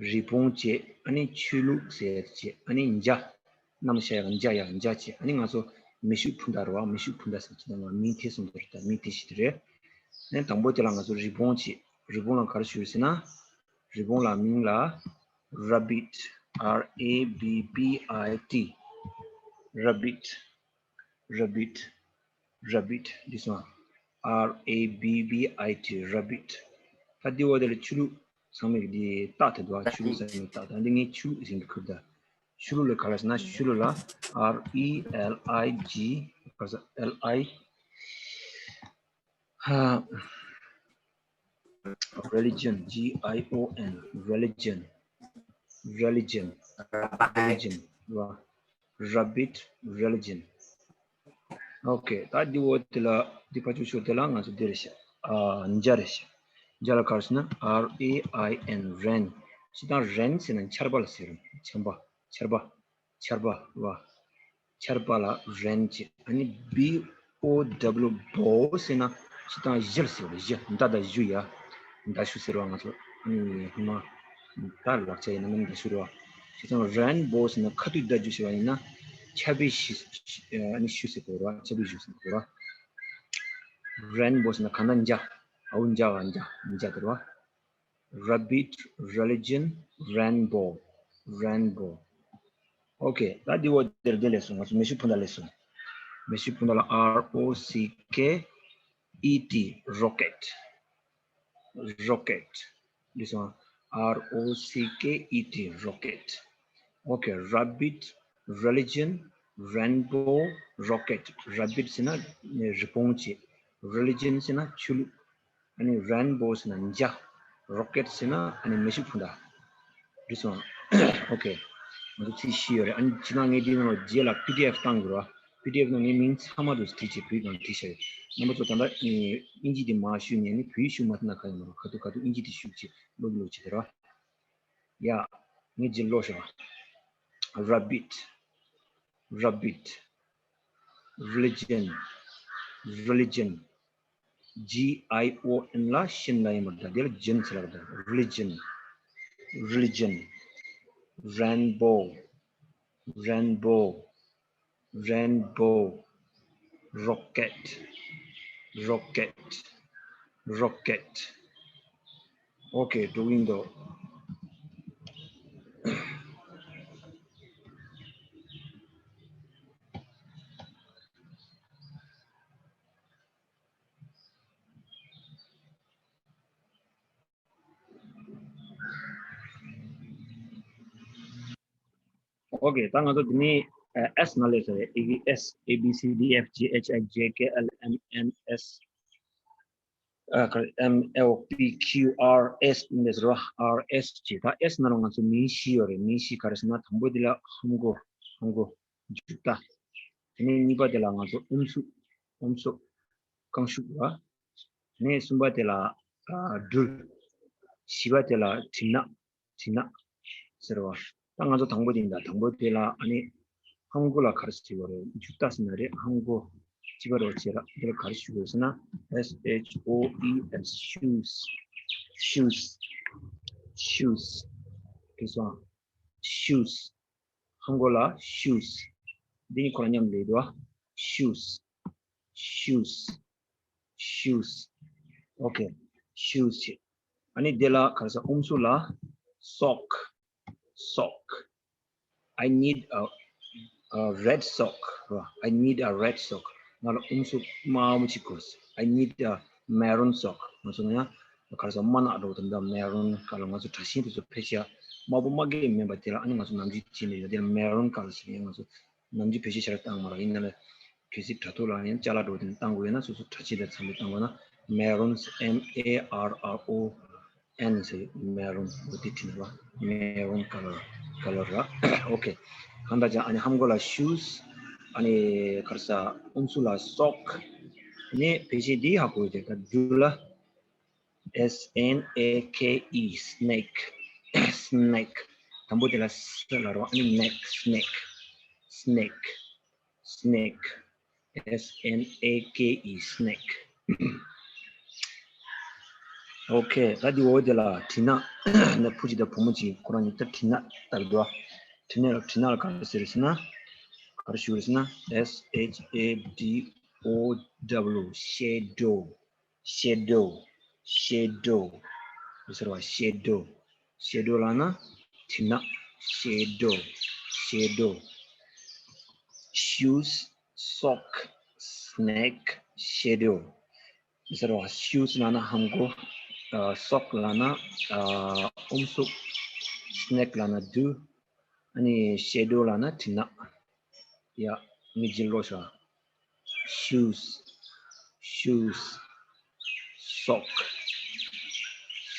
རི་བོང་བྱས། ཨ་ནི་ཆོས་ལུགས་ཟེར་བྱས། ཨ་ནི་འཇའ། གནམ་ཤར་ཡག་འཇའ་ཡག་འཇའ་བྱས། ཨ་ནི་ང་ཚོ་མེ་ཤུགས་འཕུར་མདའ་རེད་བ། མེ་ཤུགས་འཕུར་མདའ་ཟེར་གྱི་ན་ང་མིང་དེ་གསུམ་དེ་རེད་ད། མིང་དེ་བཞི་དེ་རེད། ཨ་ནི་དང་པོ་དེ་ལ་ང་ཚོ་རི་བོང་བྱས། རི་བོང་ལ་ག་རེ་ཞུ་རེད་ཟེར་ན། རི་བོང་ལ་མིང་ལ་rabbit, R A B B I T, rabbit, rabbit, rabbit འདི་སོང་། R A B B I T, rabbit། ད་འདི་འོག་དེ་ལ་ཆོས་ལུགས་ཚང་མས་འདི་རྟགས་དེ་འདུག་ཨ། ཆོས་ལུགས་ཚང་མས་རྟགས་དང་འདི་ངས་ཆོས་ལུགས་ཟེར་གྱི་ཁུར་ད། ཆོས་ལུགས་ལ་ག་རེ་ཟེར་ན། ཆོས་ལུགས་ལ་R E L I G, ག་རེ་ཟེར། L I ཧ། Religion, G I O N, religion, religion, religion རེད་བ། Rabbit, religion. ཨོ་ཁེ། ད་འདི་འོག་དེ་ལ་འདི་ཕར་ཕྱོགས་ཕྱོགས་དེ་ལ་ང་ཚོ་འདི་རེད་ཤག། ཨ་འཇའ་རེད་ཤག། འཇའ་ལ་ག་རེ་ཟེར་ན། R A I N, rain། སྤྱིར་བཏང་rain ཟེར་ན་ཆར་པ་ལ་ཟེར། ཆར་པ། ཆར་པ། ཆར་པ་རེད་བ། ཆར་པ་ལ་rain བྱས། ཨ་ནི་B O W, bow ཟེར་ན་སྤྱིར་བཏང་གཞུ་ཟེར་བ་རེད། གཞུ། མདའ་དང་གཞུ་ཡ། མདའ་གཞུ་ཟེར་བ་ང་ཚོ། ཨ་ནི་སྔོན་མ་ད་ལག་ཆ་ཡིན་ན་མིན་མདའ་གཞུ་རེད་བ། སྤྱིར་བཏང་rainbow ཟེར་ན་ཁ་ཐུག་མདའ་གཞུ་ཟེར་བ་ཡིན་ན་ཆར་པའི་གཞུ། ཨ་ནི་གཞུ་ཟེར་དགོས་རེད་བ། ཆར་པའི་གཞུ་ཟེར་དགོས་རེད་བ། Rainbow ཟེར་ན་གང་ལྟར་འཇའ། ཨའུ་འཇའ་བ་འཇའ། འཇའ་དེ་རེད་བ། Rabbit, religion, rainbow, rainbow. ཨོ་ཁེ། ད་འདི་འོག་དེར་འདི་སླེབས་སོང་། ང་ཚོ་མེ་ཤུགས་འཕུར་མདའ་སླེབས་སོང་། མེ་ཤུགས་འཕུར་མདའ་ལ་R O C K E T, rocket, rocket. འདི་སོང་། R O C K E T, rocket. ཨོ་ཁེ། Rabbit, religion, rainbow, rocket. Rabbit ཟེར་ན་རི་བོང་བྱས། Religion ཟེར་ན་ཆོས་ལུགས། ཨ་ནི་rainbow ཟེར་ན་འཇའ། Rocket ཟེར་ན་ཨ་ནི་མེ་ཤུགས་འཕུར་མདའ། འགྲིག་སོང་། ཨོ་ཁེ། ང་ཚོ་ཚིག་བཞི་ཡོད་རེད། ཨ་ནི་ཕྱི་ནང་ངས་འདི་ནང་ལ་རྗེས་ལ་P D F བཏང་དགོས་རེད་བ། P D F ནང་ངའི་མིང་ཚང་མ་དུ་བྲིས་བྱས་བོད་ནང་བྲིས་བྱས་ཡོད། རྣམ་པ་ཚོ་ད་ལྟ་དབྱིན་ཇི་འདི་མར་ཞུས་ནས་ནི་བོད་ཡིག་ཞུ་མ་ཐུབ་ན་ག་ཡོད་མ་རེད། ཁ་ཐུག་ཁ་ཐུག་དབྱིན་ཇི་འདི་ཞུ་བྱས་ཀློག་ཀློག་བྱས་དེ་རེད་བ། ཡ། ངས་རྗེས་ཀློག་ཤོག། Rabbit, rabbit, religion, religion, G I O N ལ་ཤིན་ལ་ཡིན་པར་ད་དེ་ལ་ཇིན་ཟེར་ལ་ད། Religion, religion, rainbow, rainbow, rainbow, rocket, rocket, rocket. Okay, འགྲོ་གི་འདུག Okay, ད་ང་ཚོ་འདི་ནས་ཨ་S ནང་སླེབས་ས་རེད། ཨི་ཨེ་སི་ཨེ་བི་སི་ཌི་ཨེཕ་ཇི་ཨེཆ་ཨའི་ཇེ་ཀེ་ཨེལ་ཨེམ་ཨེན་ཨེས་ཨ་ཁ་ཨེམ་ཨེལ་པི་ཁིའུ་ཨར་ཨེས་ནས་རོ། ཨར་ཨེས་ཇེ། ད་S ནང་ལ་ང་ཚོ་མིང་བཞི་ཡོད་རེད། མིང་བཞི་ག་རེ་ཟེར་ན། དང་པོ་དེ་ལ་ཧམ་གོ། ཧམ་གོ་མཇུག་རྟགས། དེ་ནས་གཉིས་པ་དེ་ལ་ང་ཚོ་ཨུམ་སུ། ཨུམ་སུ་རྐང་ཤུབས་ར། དེ་ནས་གསུམ་པ་དེ་ལ་ཨ་སྦྲུལ། བཞི་པ་དེ་ལ་དྲི་ནག་དྲི་ནག་ཟེར་བ། ད་ང་ཚོ་དང་པོ་དེ་ཡིན་ད། དང་པོ་དེ་ལ་ཨ་ནི་ཧམ་གོ་ལ་ག་རེ་ཟེར་བ་རེད། མཇུག་རྟགས་ཟེར་ན་རེད། ཧམ་གོ་གཅིག་པ་རེད་བ། བྱས་ར། དེ་ལ་ག་རེ་ཞུ་དགོས་ཟེར་ན། S H O E S, shoes, shoes, shoes. This one, shoes. ཧམ་གོ་ལ་shoes. འདི་གཉིས་ཁོ་རང་མཉམ་ལས་འདུག་བ། Shoes, shoes, shoes. Okay, shoes བྱས། ཨ་ནི་དེ་ལ་ག་རེ་ཟེར། ཨུམ་སུ་ལ་sock, sock. I need a, a red sock. I need a red sock. ང་ལ་ཨུམ་སུ་དམར་པོ་ཅིག་དགོས། I need a maroon sock. ང་ཚོ་ཡང་ག་རེ་ཟེར། དམར་ནག་འདྲ་བོ་དེ་འདྲ། maroon color. ང་ཚོ་དྲ་ཞིང་དེ་ཚོ་ཕལ་ཆེར་དམར་པོ་དམར་གི་མིན་པ་དེ་ལ་ཨ་ནི་ང་ཚོ་ནམ་རྒྱུན་བྱས་ནས་ཡོད། དེ་ལ་maroon color ཟེར་ཡང་ང་ཚོ་ནམ་རྒྱུན་བེད་སྤྱོད་བྱས་ར་བཏང་མ་རེད། ཡིན་ན་ལ་གལ་སྲིད་དྲ་ཐོག་ལ་ཡང་ཅ་ལག་འདྲ་བོ་དེ་འདྲ་བཏང་དགོས་ཡོད་ན་སོ་སོ་དྲ་ཕྱེད་དང་འཚམས་པའི་བཏང་དགོས་ན། maroon, M A R R O N ཟེར། maroon འོ་དེ་བྲིས་ནས་པ། maroon color, color ར། Okay, གང་ལྟར་ཀྱང་ཨ་ནི་ཧམ་གོ་ལ་shoes, ཨ་ནི་ག་རེ་ཟེར། ཨུམ་སུ་ལ་sock. ཨ་ནི་བེད་སྤྱོད་འདི་ཧ་གོ་ཡོད་དེ། ད་སྦྲུལ་ལ་S N A K E, snake, snake. དང་པོ་དེ་ལ་ས་ལ་རོ། ཨ་ནི་neck, snake, snake, snake, S N A K E, snake. Okay, ད་འདི་འོག་དེ་ལ་དྲི་ནག་ན་བུ་གཅིག་དང་བུ་མོ་གཅིག་ཁོ་རང་གཉིས་ད་དྲི་ནག་ལྟ་གི་འདུག་བ། དྲི་ནག་ལ་དྲི་ནག་ལ་ག་རེ་ཟེར་ཟེར་ན། ག་རེ་ཞུ་རེད་ཟེར་ན། S H A D O W, shadow, shadow, shadow. འདི་ཟེར་བ། shadow, shadow ལབ་ན་དྲི་ནག shadow, shadow. Shoes, sock, snake, shadow. འདི་ཟེར་བ། shoes ལབ་ན་ཧམ་གོ། ཨ་sock ལབ་ན་ཨ་ཨུམ་སུ། snake ལབ་ན་སྦྲུལ། ཨ་ནི་shadow ལབ་ན་དྲི་ནག་ཡ། ངས་རྗེས་ཀློག་ཤག shoes, shoes, sock,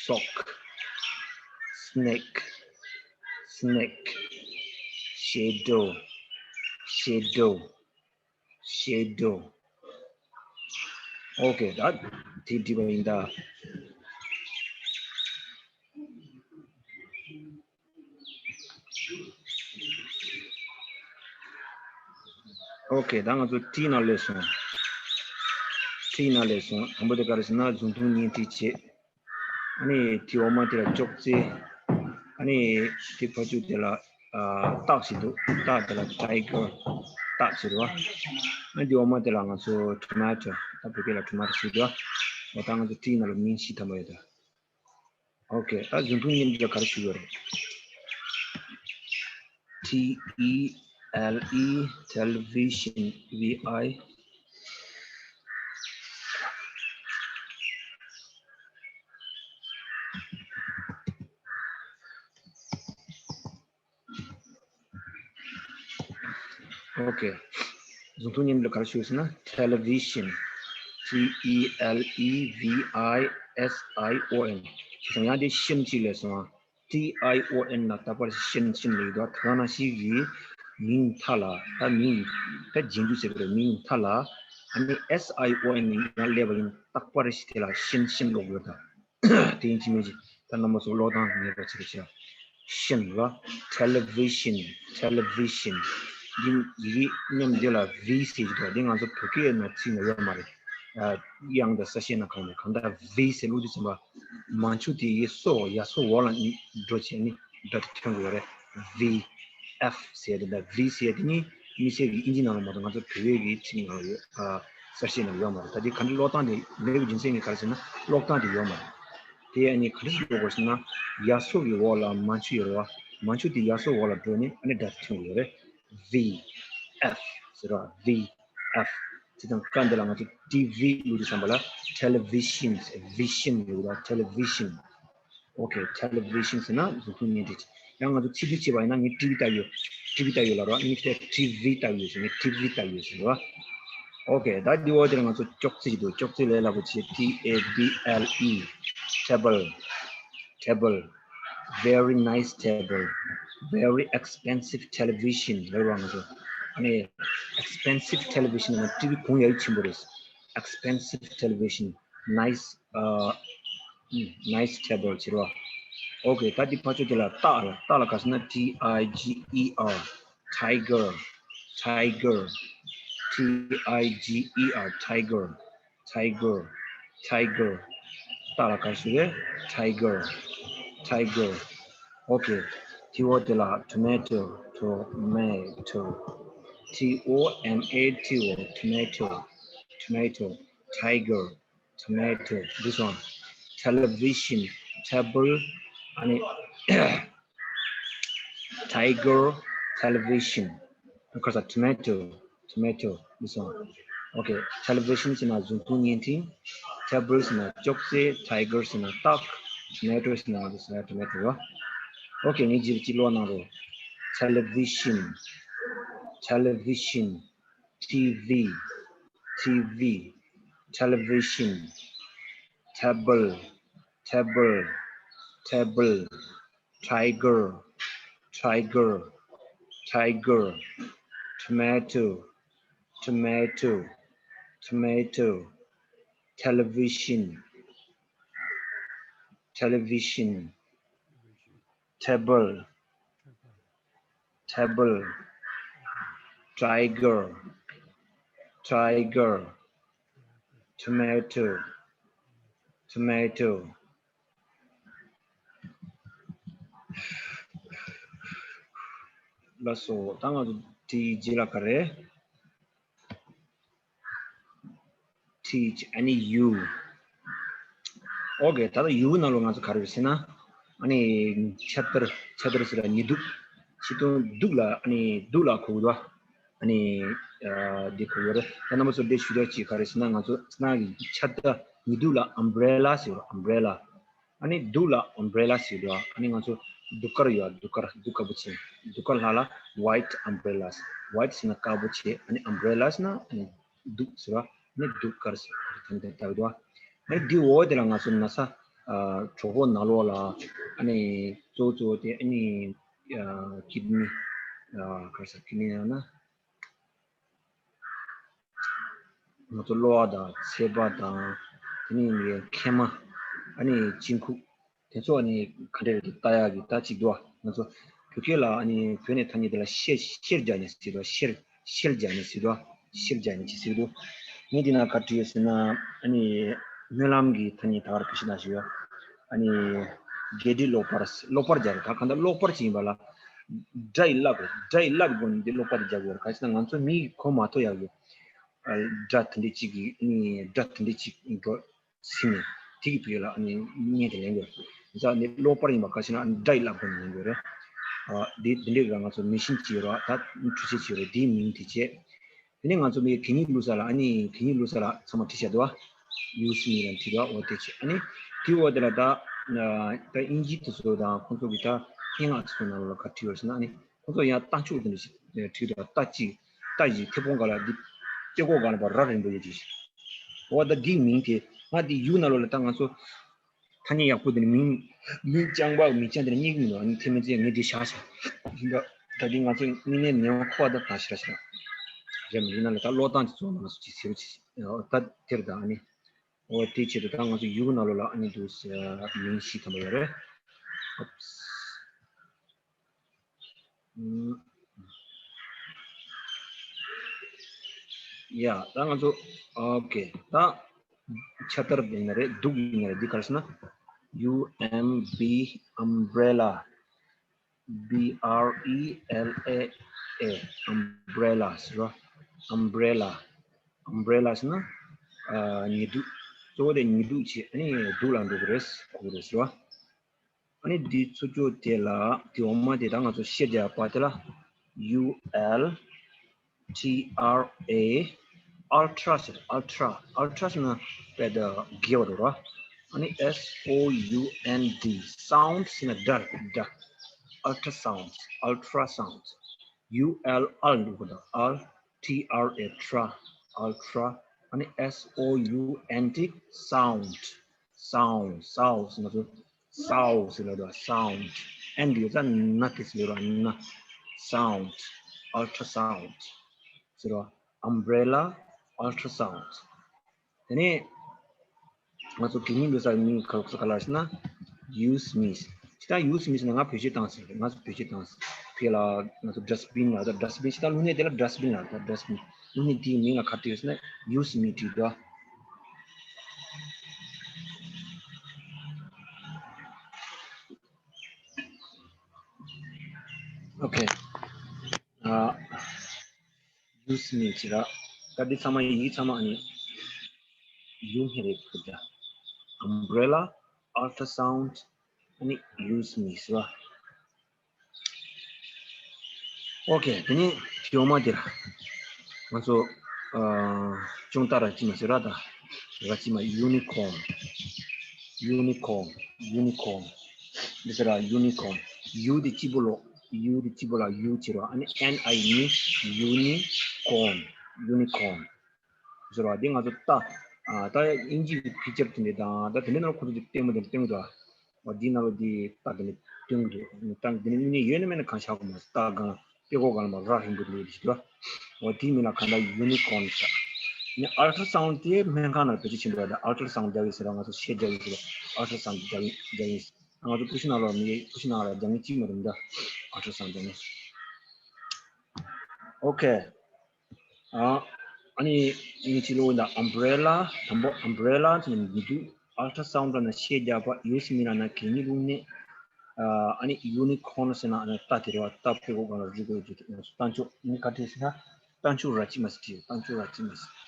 sock, snake, snake, shadow, shadow, shadow. Okay, ད་དེ་འགྲིག་པ་ཡིན་ད། Okay, ད་ང་ཚོ་T ནང་སླེབས་སོང་། T ནང་སླེབས་སོང་། དང་པོ་དེ་ག་རེ་ཟེར་ན། རྫུན་ཐུང་བརྙན་འཕྲིན་བྱེད། ཨ་ནི་དེའི་འོག་མ་དེ་ལ་ཅོག་ཙེ། ཨ་ནི་དེ་ཕར་ཚུར་དེ་ལ་ཨ་རྟགས་ཤིག་འདུག་རྟགས་དེ་ལ་tiger རྟགས་ཟེར་བ། ཨ་ནི་དེའི་འོག་མ་དེ་ལ་ང་ཚོ་tomato། ད་བོད་སྐད་ལ་tomato ཟེར་འདུག་འོ་ད་ང་ཚོ་T ནང་ལ་མིང་བཞི་ཐམ་པ་ཡོད་ད། Okay, ད་རྫུན་ཐུང་བརྙན་འཕྲིན་ལ་ག་རེ་ཞུ་ཡོད་རེད། T E L E, television, V I. Okay. རྫུན་ཐུང་བརྙན་འཕྲིན་ལ་ག་རེ་ཞུ་ཟེར་ན། television, T E L E V I S I O N. ཞེས་སོང་། ཡང་དེ་ཤིན་གཅིག་ལས་སོང་། T I O N ལ་རྟག་པར་ཤིན་ཤིན་ལས་འདུག་ད་ག་ནང་བཞིན་གྱི་མིང་མཐའ་ལ། ད་མིང་ད་རྗེས་འཇུག་ཟེར་བ་རེད། མིང་མཐའ་ལ་ཨ་ནི་S I O N ཡང་སླེབས་པ་ཡིན། རྟག་པར་ཞིག་དེ་ལ་ཤིན་ཤིན་ཀློག་དགོས་ད། དེ་ཡིན་གཅིག་མིན་གཅིག་ད་རྣམ་པ་ཚོ་ཀློག་སྟངས་ངེས་པར་བྱེད་རོགས་བྱེད། ཤིན་ལ། television, television. འདི་ཡི་གེ་མཉམ་འདི་ལ་V ཟེར་གྱི་འདུག་འདི་ང་ཚོ་བོད་སྐད་ནང་ཚིག་ནང་ཡོད་མ་རེད། དབྱངས་དང་གསལ་བཤད་ན་གང་ནས་གང་ལྟར་V ཟེར་བླུགས་དུས་ཙམ་པ་མང་ཆུང་དེ་ཡི་སོ་ཡ་སོ་འོག་ལ་འགྲོ་བྱས་ནི་སྒྲ་དེ་ཐོན་དགོས་རེད། V F ཟེར་དེ་འདྲ། V ཟེར་དེ་ནི་དམིགས་བསལ་གྱི་ཨིན་ཇི་ནང་ལ་མ་གཏོགས་ང་ཚོ་བོད་ཡིག་གི་ཚིག་ནང་ལ་ཡོད། གསལ་བཤད་ནང་ཡོད་མ་རེད། ད་དེ་ག་འདྲ་ཀློག་སྟངས་དེ་ལེགས་རྒྱུ་མཚན་གྱི་ག་རེ་ཟེར་ན་ཀློག་སྟངས་དེ་ཡོད་མ་རེད། དེ་ཡང་ནི་ག་འདྲ་ཞིག་ཀློག་དགོས་ཟེར་ན་ཡ་སོ་གི་འོག་ལ་མང་ཆུང་ཡོད་རེད་བ། མང་ཆུང་དེ་ཡ་སོ་འོག་ལ་འགྲོ་ནས་ཨ་ནི་སྒྲ་དེ་ཐོན་དགོས་རེད། V F ཟེར་བ། V F དེ་དང་ཀ་འདི་ལ་ང་ཚོ་T V བླུགས་དུས་ཙམ་པ་ལ་television vision ཡོད་ལ། television okay television ཟེར་ན་གཟུགས་མཐོང་བརྙན་འཕྲིན། ཡང་ང་ཚོ་ཚིག་སྡུད་བྱས་པ་ཡིན་ན་ངས་ཊི་ཝི་ལྟ་ཡོད། ཊི་ཝི་ལྟ་ཡོད་ལ་རོ། ཨ་ནི་དེ་ཊི་ཝི་ལྟ་ཡོད་ཟེར་ནས་ཊི་ཝི་ལྟ་ཡོད་ཟེར་བ། okay ད་འདི་འོག་དེར་ང་ཚོ་ཅོག་ཙེ་ཞིག་འདུག་ཅོག་ཙེ་ལས་སླ་པོ་བྱས། T A B L E table table very nice table very expensive television ལབ་རོགས་ང་ཚོ། ཨ་ནི་expensive television ལ་ཊི་ཝི་གོང་ཡ་ཡི་ཆེན་པོ་རེད། expensive television nice uh nice table ཟེར་བ། okay ད་འདི་ཕར་ཕྱོགས་དེ་ལ་སྟག་ལ་སྟག་ལ་ག་ཟེར་ན་T I G E R tiger tiger T I G E R tiger tiger tiger སྟག་ལ་ག་ཟེར་རེད། tiger tiger okay དེའི་འོག་དེ་ལ་tomato tomato T O M A T O tomato tomato tiger tomato this one television table ཨ་ནི་tiger television ག་ས་tomato tomato this one okay television ཟེར་ན་གཟུགས་མཐོང་བརྙན་འཕྲིན། table ཟེར་ན་ཅོག་ཙེ། tiger ཟེར་ན་སྟག tomato ཟེར་ན་this one tomato ཡོད། okay ངས་རྗེས་ཀྱི་ཀློག་གནང་རོགས། television television T V T V television table table table tiger tiger tiger tomato tomato tomato television television table table tiger tiger tomato tomato ལགས་སོ། ད་ང་ཚོ་དེའི་རྗེས་ལ་ག་རེ། Teach ཨ་ནི་U okay ད་ལྟ་U ནང་ལོགས་ང་ཚོ་ག་རེ་རེད་ཟེར་ན། ཨ་ནི་ཆད་ལྟར་ཆད་ལྟར་ཟེར་ལ་ཉི་གདུགས། ཆེད་དུ་གདུགས་ལ་ཨ་ནི་གདུགས་ལ་གོ་གི་འདུག་ཨ་ནི་འདི་གོ་གི་རེད། ད་རྣམ་པ་ཚོ་འདི་ཞུ་ཡག་ཅིག་ག་རེ་ཟེར་ན་ང་ཚོ་སྣ་གི་ཆད་ལྟར་ཉི་གདུགས་ལ་umbrella ཟེར་རོ། umbrella ཨ་ནི་གདུགས་ལ་umbrella ཟེར་འདུག་ཨ་ནི་ང་ཚོ་གདུགས་དཀར་ཡོད། གདུགས་དཀར་གདུགས་དཀར་པོ་ཆེ། གདུགས་དཀར་ལྷག་ལ་white umbrellas white ཟེར་ན་དཀར་པོ་ཆེ། ཨ་ནི་umbrellas ན་ཨ་ནི་གདུགས་ཟེར་བ། ཨ་ནི་གདུགས་དཀར་ཟེར་བ་དེ་འདྲ་ལྟ་བུ་འདུག་ཨ་ནི་འདི་འོག་དེ་ལ་ང་ཚོ་ན་ཚ་གྲོད་ཁོག་ནང་ལོགས་ལ་ཨ་ནི་གཙོ་བོ་གཙོ་བོ་དེ་ཨ་ནི་kidney ག་རེ་ཟེར་kidney ཡང་ན། ང་ཚོ་གློ་བ་དང་ཚད་པ་དང་དེ་ནས་མཁལ་མ། ཨ་ནི་དཀྱིལ་འཁོར། དེ་ཚོ་ཨ་ནི་ག་འདྲ་རེད་ལྟ་ཡག་གི་ད་ཅིག་འདུག་ང་ཚོ་བོད་སྐད་ལ་ཨ་ནི་བོད་ནས་ཐ་སྙད་དེ་ལ་གཤེར་གཤེར་རྒྱག་ནས་ཟེར་འདུག་གཤེར་གཤེར་རྒྱག་ནས་ཟེར་འདུག་གཤེར་རྒྱག་ནས་ཅིག་ཟེར་འདུག་ངས་འདི་ན་ག་བྲིས་ཡོད་ཟེར་ན་ཨ་ནི་སྨོན་ལམ་གྱི་ཐ་སྙད་ད་གར་བེད་སྤྱོད་གནང་བཞིན་ཡོད། ཨ་ནི་དགེ་སྡིག་ལོག་པར་ལོག་པར་སྦྱར་ད་གང་ལྟར་ལོག་པར་ཅིག་ཡིན་པ་ལ། སྒྲ་ཡི་བསླབ་སྒྲ་ཡི་བསླབ་དགོས་ནས་འདི་ལོག་པར་སྦྱར་དགོས་རེད། ག་ཅི་ན་ང་ཚོ་མི་ཡིས་གོ་མ་ཐུབ་ཡག་གི་སྒྲ་དེ་འདྲ་ཅིག་གི་ནི་སྒྲ་དེ་འདྲ་ཅིག་འགྲོ་ཟིན་ནས་དེ་གི་བུ་ལ་ཨ་ནི་བརྙན་དེ་ལེན་དགོས་རེད། ཡིན་ཙང་ནི་ལོག་པར་ཡིན་པ་ག་ཅི་ན་སྒྲ་ཡི་བསླབ་དགོས་ནས་ལེན་དགོས་རེད། ཨ་འདི་འདི་འདྲའི་ར་ང་ཚོ་མི་ཤིན་ཅིག་ཡོད་ར་ད་འཕྲུལ་ཆས་ཅིག་ཡོད་ར་འདིའི་མིང་དེ་བྱས། དེ་ནས་ང་ཚོ་མི་གད་སྙིགས་བླུགས་ས་ལ་ཨ་ནི་གད་སྙིགས་བླུགས་ས་ལ་ཚང་མ་བྲིས་བཞག་འདུག་བ། ཡུ་སི་མི་ལ་བྲིས་འདུག་བ། འོ་དེ་བྱས་ཨ་ནི་དེའི་འོག་དེ་ལ་ད་ད་ཨིན་ཇི་དེ་ཚོ་དང་ཁོང་ཚོ་གི་ད་སྙན་ངག་དེ་ཚོ་ནང་ལ་ག་བྲིས་ཡོད་ཟེར་ན་ཨ་ནི་ཁོང་ཚོ་ཡང་རྟ་མཆོག་དེ་འདྲ་ཞིག་བྲིས་འདུག་རྟ་གཅིག་རྟ་བཞི་མཐེ་བོང་སྒང་ལ་འདི་ལྕེ་སྒོ་སྒང་ལ་བ་རྭ་རིང་པོ་ཡོད་ཅིག་འོ་ད་འདིའི་མིང་དེ་ང་འདི་ཡུལ་ནང་ལོགས་ལ་ད་ང་ཚོ་ཐ་སྙད་ཡག་པོ་དེ་ནི་མིང་མིང་རྐྱང་པ་མིང་རྐྱང་དེ་ནི་རྙེད་ཀྱི་མི་འདུག་ཨ་ནི་དེ་མིན་ཚེ་ངས་འདི་བཞག་བཞག་ཡིན་པ་ད་འདི་ང་ཚོ་དངོས་གནས་ནས་མཁོ་བ་ད་ད་ཤི་ར་ཤི་ར་རེད་མི་ཡིན་ན་ལ་ད་ཀློག་སྟངས་དེ་ཚོ་ང་ཚོ་ཅིག་ཟེར་རོ་ཅིག་ད་དེར་ད་ཨ་ནི་འོ་དེ་ཆེད་དུ་ད་ང་ཚོ་ཡུལ་ནང་ལོགས་ལ་ཨ་ནི་འདུག་མིང་ཞིག་ཐམ་པ་ཡོད་རེད། ཡ། ད་ང་ཚོ་ཨོ་ཁེ། ད་ཆ་ལྟར་ཡིན་ན་རེད། འདུག་ཡིན་ན་རེད། འདི་ག་རེ་ཟེར་ན། U M B umbrella, B R E L L A, umbrella ཟེར་རོ། Umbrella, umbrella ཟེར་ན་ཨ་ཉི་གདུགས། གཙོ་བོ་དེ་ཉི་གདུགས་བྱས། ཨ་ནི་གདུགས་ལ་འགྲོ་གི་རེད། གོ་གི་རེད་ཟེར་བ། ཨ་ནི་འདི་ཚུར་སྐྱོར་དེ་ལ། དེ་འོག་མ་དེ་ད་ང་ཚོ་ཤད་རྒྱག་པ་དེ་ལ། U L T R A, ultra ཟེར། Ultra, ultra ཟེར་ན་དཔེ་ད་དགེ་བ་རེད་ར། ཨ་ནི S O U N D, sound ཟེར་ན་སྒྲ། སྒྲ། Ultrasound, ultrasound. U L, ཨལ་འདུག་གོ། ད་ཨལ། T R A, tra, ultra. ཨ་ནི S O U N D, sound, sound, sound ཟེར་ན་ཚོ། Sound ཟེར་ལ་དོ། Sound. N དེ་ཡོད་ཙང་ན་དེ་ཟེར་ལ་ན། Sound, ultrasound ཟེར་བ། Umbrella, ultrasound. དེ་ནས་ང་ཚོ་གད་སྙིགས་བླུག་ས་མིང་ག་ཚོད་ག་ལ་ཟེར་ན། Use me. ཇི་ལྟར་use me ཟེར་ན་ང་བེད་སྤྱོད་བཏང་ཟེར། ང་ཚོ་བེད་སྤྱོད་བཏང་ཟེར། ཕལ་ལ་ང་ཚོ་dustbin ལ། ད་dustbin ཇི་ལྟར་བླུགས་གནས་དེ་ལ་dustbin ལ། ད་dustbin བླུགས་གནས་དེའི་མིང་ལ་ག་རེ་ཟེར་ན་use me བྲིས་དོ། Okay. ཨ། Use me བྱེད་ར། ད་འདི་ཚང་མ་ཡིག་ཚང་མ་ཨ་ནི་ཡུ་མེ་རེད་ཁུ་ད། Umbrella, ultrasound, ཨ་ནི་use me ཟེར་བ། Okay. དེ་ནས་ཐོག་མ་དེར་ང་ཚོ་ཨ་ཅུང་ལྟ་ར་ཅི་མ་ཟེར་ར། ད་ར་ཅི་མ། Unicorn, unicorn, unicorn འདི་ཟེར་ར། Unicorn. U དེ་གཅིག་པོ་ལོག U དེ་གཅིག་པོ་ལ་U བྱེད་ར། ཨ་ནི་N I ནི་uni་corn, unicorn ཟེར་བ། འདི་ང་ཚོ་ལྟ། ཨ། ད་དབྱིན་ཇི་གི་picture དེ་འདྲ་དང་། ད་དེ་འདྲ་ནང་ཁོ་ཚོ་ལྟད་མོ་དེ་འདྲ་སྟོན་གི་འདུག་འོ་འདི་ནང་ལོ་འདི་ལྟ། དེ་འདྲ་སྟོན་གི་འདུག་ད་འདི་ནི་དངོས་གནས་ཡོད་ན་མེད་ན་གང་ཤར་གི་མ་རེད། ལྟ་གང་ལ་དཔེ་ཀོ་གང་ལ་མ་ར་ཧིན་པོ་ལས་འདི་ཞིག་འདུག་འོ་དེའི་མིང་ལ་གང་ལྟར་unicorn ཟེར། ནི་ultrasound དེ་སྨན་ཁང་ནང་བེད་སྤྱོད་ཆེན་པོ་རེད། ད་ultrasound རྒྱག་གི་ཟེར་ར། ང་ཚོ་ཤད་རྒྱག་གི་ཟེར་ར། Ultrasound རྒྱག་གི་རྒྱག་གི་ང་ཚོ་ཀུ་ཤུ་ནང་ལོ་མི་ཀུ་ཤུ་ནང་ལ་རྒྱག་གི་གཅིག་མ་རེད་འདི། Ultrasound རྒྱག་གི Okay. ཨ། ཨ་ནི་ཨིན་ཇི་ལོ་ན་umbrella དང་པོ། Umbrella ཟེར་ན་ཉི་གདུགས། Ultrasound ལ་ན་ཤད་རྒྱག་པ། Use me ལ་ན་གད་སྙིགས་བླུགས་གནས། ཨ། ཨ་ནི་unicorn ཟེར་ན་ཨ་ནི་རྟ་དེ་རེད་བ། རྟ་ཕོ་གོ་གང་ལ་རི་གོ་ཡོད་ཀྱི་ང་ཚོ་རྟ་མཆོག་ནི་ག་དེ་ཟེར་ན་རྟ་མཆོག་ར་ཅི་མ་ཟེར། རྟ་མཆོག་ར་ཅི་མ་ཟེར།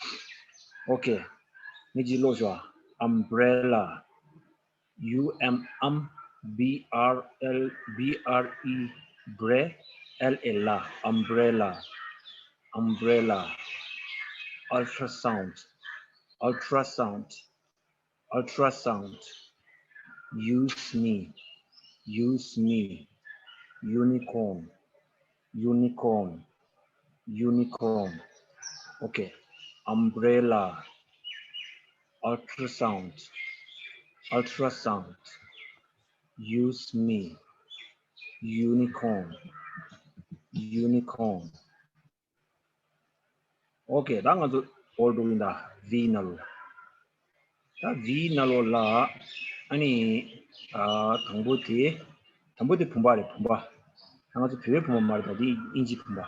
Okay. ངས་ཅིག་ཀློག་ཞོག Umbrella. U M, um, B R L, B R E, bre, L A, la, umbrella, umbrella, ultrasound, ultrasound, ultrasound, use me, use me, unicorn, unicorn, unicorn. Okay. Umbrella, ultrasound, ultrasound, use me, unicorn, unicorn. Okay. ད་ང་ཚོ་འོ་འགྲོ་ཡིན་ད། V ནང་ལོགས། ད་V ནང་ལོགས་ལ་ཨ་ནི་ཨ་དང་པོ་དེ། དང་པོ་དེ་བུམ་པ་རེད། བུམ་པ། ད་ང་ཚོ་བོད་པའི་བུམ་པ་མ་རེད། ད་དེ་དབྱིན་ཇིའི་བུམ་པ།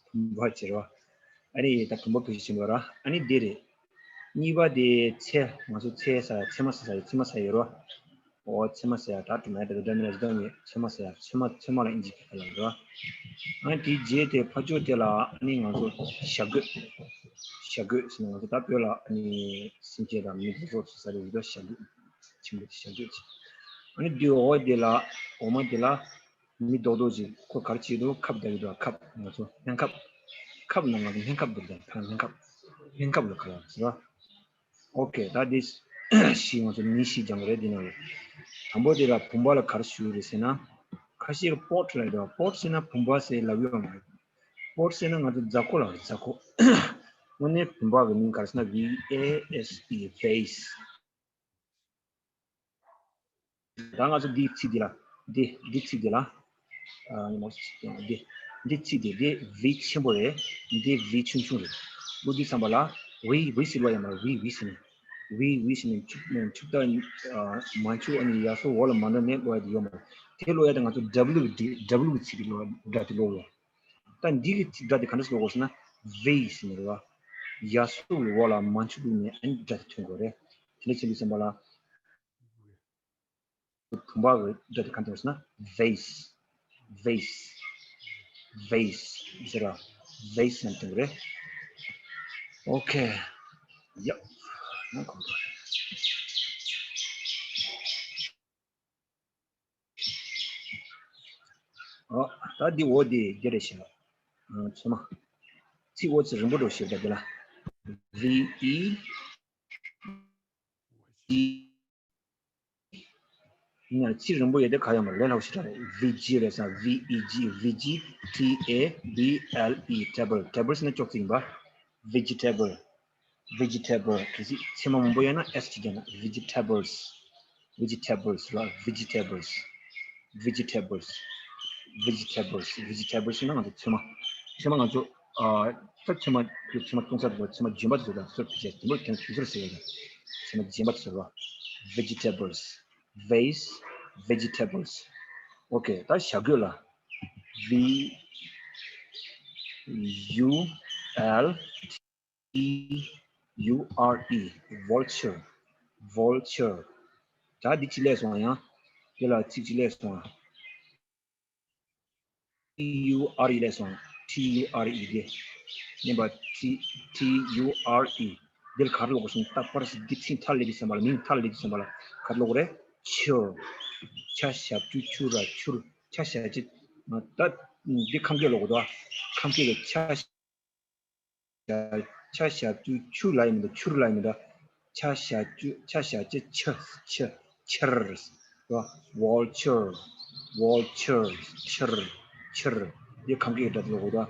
བུམ་པ་བྱེད་རོགས། ཨ་ནི་ད་བུམ་པ་བེད་སྤྱོད་བྱེད་འདུག་ར། ཨ་ནི་དེ་རེད། གཉིས་པ་དེ་ཚེ། ང་ཚོ་ཚེ་ཟ་ཡ། ཚེར་མ་ཟ་ས་ཡ། ཚེར་མ་ཟ་ཡ་ཡོད་རོ། འོ་ཚེར་མ་ཟ་ཡ། ད་དེ་མ་ཡ་ད་དེ་འདྲ་མི་འདྲ་ཞིག་ད་ངས་ཚེར་མ་ཟ་ཡ། ཚེར་མ། ཚེར་མ་ལ་དབྱིན་ཇི་སྐད་ལ་རོ། ཨ་ནི་དེའི་རྗེས་དེ་ཕར་ཕྱོགས་དེ་ལ་ཨ་ནི་ང་ཚོ་བྱ་རྒོད། བྱ་རྒོད་ཟེར་ན་ང་ཚོ་ད་བོད་ལ་ཨ་ནི་སེམས་ཅན་དང་མི་དེ་ཚོ་ཟ་རེད་འདུག་བྱ་རྒོད་ཆེན་པོ་དེ་བྱ་རྒོད་ཅིག་ཨ་ནི་དེའི་འོག་དེ་ལ། འོག་མ་དེ་ལ་མི་རྡོག་རྡོག་ཅིག་ཁོ་ག་རེ་བྱེད་འདུག་ཁབ་རྒྱག་གི་འདུག་ཁབ། ང་ཚོ་སྨན་ཁབ། ཁབ་ནང་ང་ཚོ་སྨན་ཁབ་འདུག་ད་སྨན་ཁབ། སྨན་ཁབ་ལ་ག་རེ་ཟེར་བ། Okay. ད་འདི་བཞི། ང་ཚོ་མིང་བཞི་སྦྱང་གི་རེད་འདི་ནང་ལ། དང་པོ་དེ་ལ་བུམ་པ་ལ་ག་རེ་ཞུ་རེད་ཟེར་ན། ཁ་ཤས་ལ་pot ལབ་ཡོད། Pot ཟེར་ན་བུམ་པ་ཟེར་ལབ་ཡོད་མ་རེད། Pot ཟེར་ན་ང་ཚོ་རྫ་ཁོག་ལ་རེད། རྫ་ཁོག་དངོས་གནས་བུམ་པ་གི་མིང་ག་རེ་ཟེར་ན་V A S E, vase. ད་ང་ཚོ་འདིའི་ཚིག་འདི་ལ། འདི་འདི་ཚིག་འདི་ལ། ཨ་ནི་མ་འདི་འདི་ཚིག་འདི། འདི་V ཆེན་པོ་རེད། འདི་V ཆུང་ཆུང་རེད། འོ་འདི་བསམ་པ་ལ། V V ཟེར་བ་ཡང་མ་རེད། V V ཟེར་ནས། V V ཟེར་ནས་ཆུ་ཆུ་རྟ་མ་ཆུ་ཨ་ནི་ཡར་སོ་འོག་ལ་མ་འགྲོ་ནས་ཀློག་ཡ་དེ་ཡོད་མ་རེད། དེ་ཀློག་ཡ་དེ་ང་ཚོ་W འདི། W གི་ཚིག་འདི་ཀློག་སྒྲ་དེ་ཀློག་ཡོད། ད་འདི་གི་སྒྲ་དེ་ག་འདྲ་ཞིག་ཀློག་དགོས་ཟེར་ན། V ཟེར་ནས་རེད་བ། ཡ་སུ་ལ་འོག་ལ་མན་ཆུ་འདུག་ནས་ཨན་སྒྲ་དེ་ཐོན་དགོས་རེད། དེ་འདྲ་བྱེད་དུས་ཙམ་པ་ལ། བུམ་པ་གི་སྒྲ་དེ་གང་དེ་ཟེར་ན། vase, vase, vase ཟེར་བ། vase ནང་དོན་རེད། ཨོ་ཁེ། ཡ། ཡང་གོང་དུ། ཨོ། ད་འདི་འོ་འདི་འདི་རེད་ཤག་ཨ། ཚོད་མ། ཚིག་འོ་ཚིག་རིང་པོ་འགྲོ་ཤེས་ད་འདི་ལ། V E G ཡིན་ན་ཚིག་རིང་པོ་ཡོད་དེ་ག་ཡོད་མ་རེད། ལས་སླ་པོ་ཞེ་དྲག་རེད། V G རེད་ས། V E G V G T A B L E table table ཟེར་ན་ཅོག་ཙེ་ཡིན་པ། vegetable vegetable གལ་སྲིད་ཚེར་མ་མང་པོ་ཡོད་ན་S གཅིག་བརྒྱབ་ན། vegetables vegetables ལ། vegetables vegetables vegetables vegetables ཟེར་ན་ང་ཚོ་ཚེར་མ། ཚེར་མ་ང་ཚོ་ཨ། ད་ཚེར་མ་ཚེར་མ་བཏུང་ས་དེ་ཚོ་ཚེར་མ་རྒྱན་པ་དེ་ཚོ་དང་སོར་བུད་བྱས་དེ་མོ་དེ་ཚོ་ཟེར་ཡ། ཚེར་མ་རྒྱན་པ་དེ་ཚོ་ལ། vegetables vase vegetables ཨོ་ཁེ། ད་བྱ་རྒོད་ལ། V U L T U R E vulture vulture ད་འདི་ཅི་ལས་སོང་ཡང་། དེ་ལ་ཚིག་ཅི་ལས་སོང་། T U R E ལས་སོང་། T U R E དེ། ཉན་པ། T T U R E འདིར་ག་རེ་ཀློག་དགོས་སོང་། ད་པར་སི་འདི་ཚིག་མཐའ་ལས་དུས་ཙམ་པ་ལ། མིང་མཐའ་ལས་དུས་ཙམ་པ་ལ་ག་རེ་ཀློག་དགོས་རེད། ཆུར། ཆ་ཞབས་ཀྱུ་ཆུ་ར་ཆུར། ཆ་ཞབས་ཀྱུ། ད་འདི་ཁམས་སྐད་ཀློག་དགོས་འདུག་ཁམས་སྐད་ཀྱི་ཆ། ཆ་ཞབས་ཀྱུ་ཆུ་ལ་ཡིན་མི་འདུག་ཆུར་ལ་ཡིན་མི་འདུག་ཆ་ཞབས་ཀྱུ། ཆ་ཞབས་ཀྱུ་ཆ། ཆུ། ཆུར། vulture vulture ཆུར། ཆུར། འདི་ཁམས་སྐད་ཀྱི་སྒྲ་དེ་ལ་གོ་ད།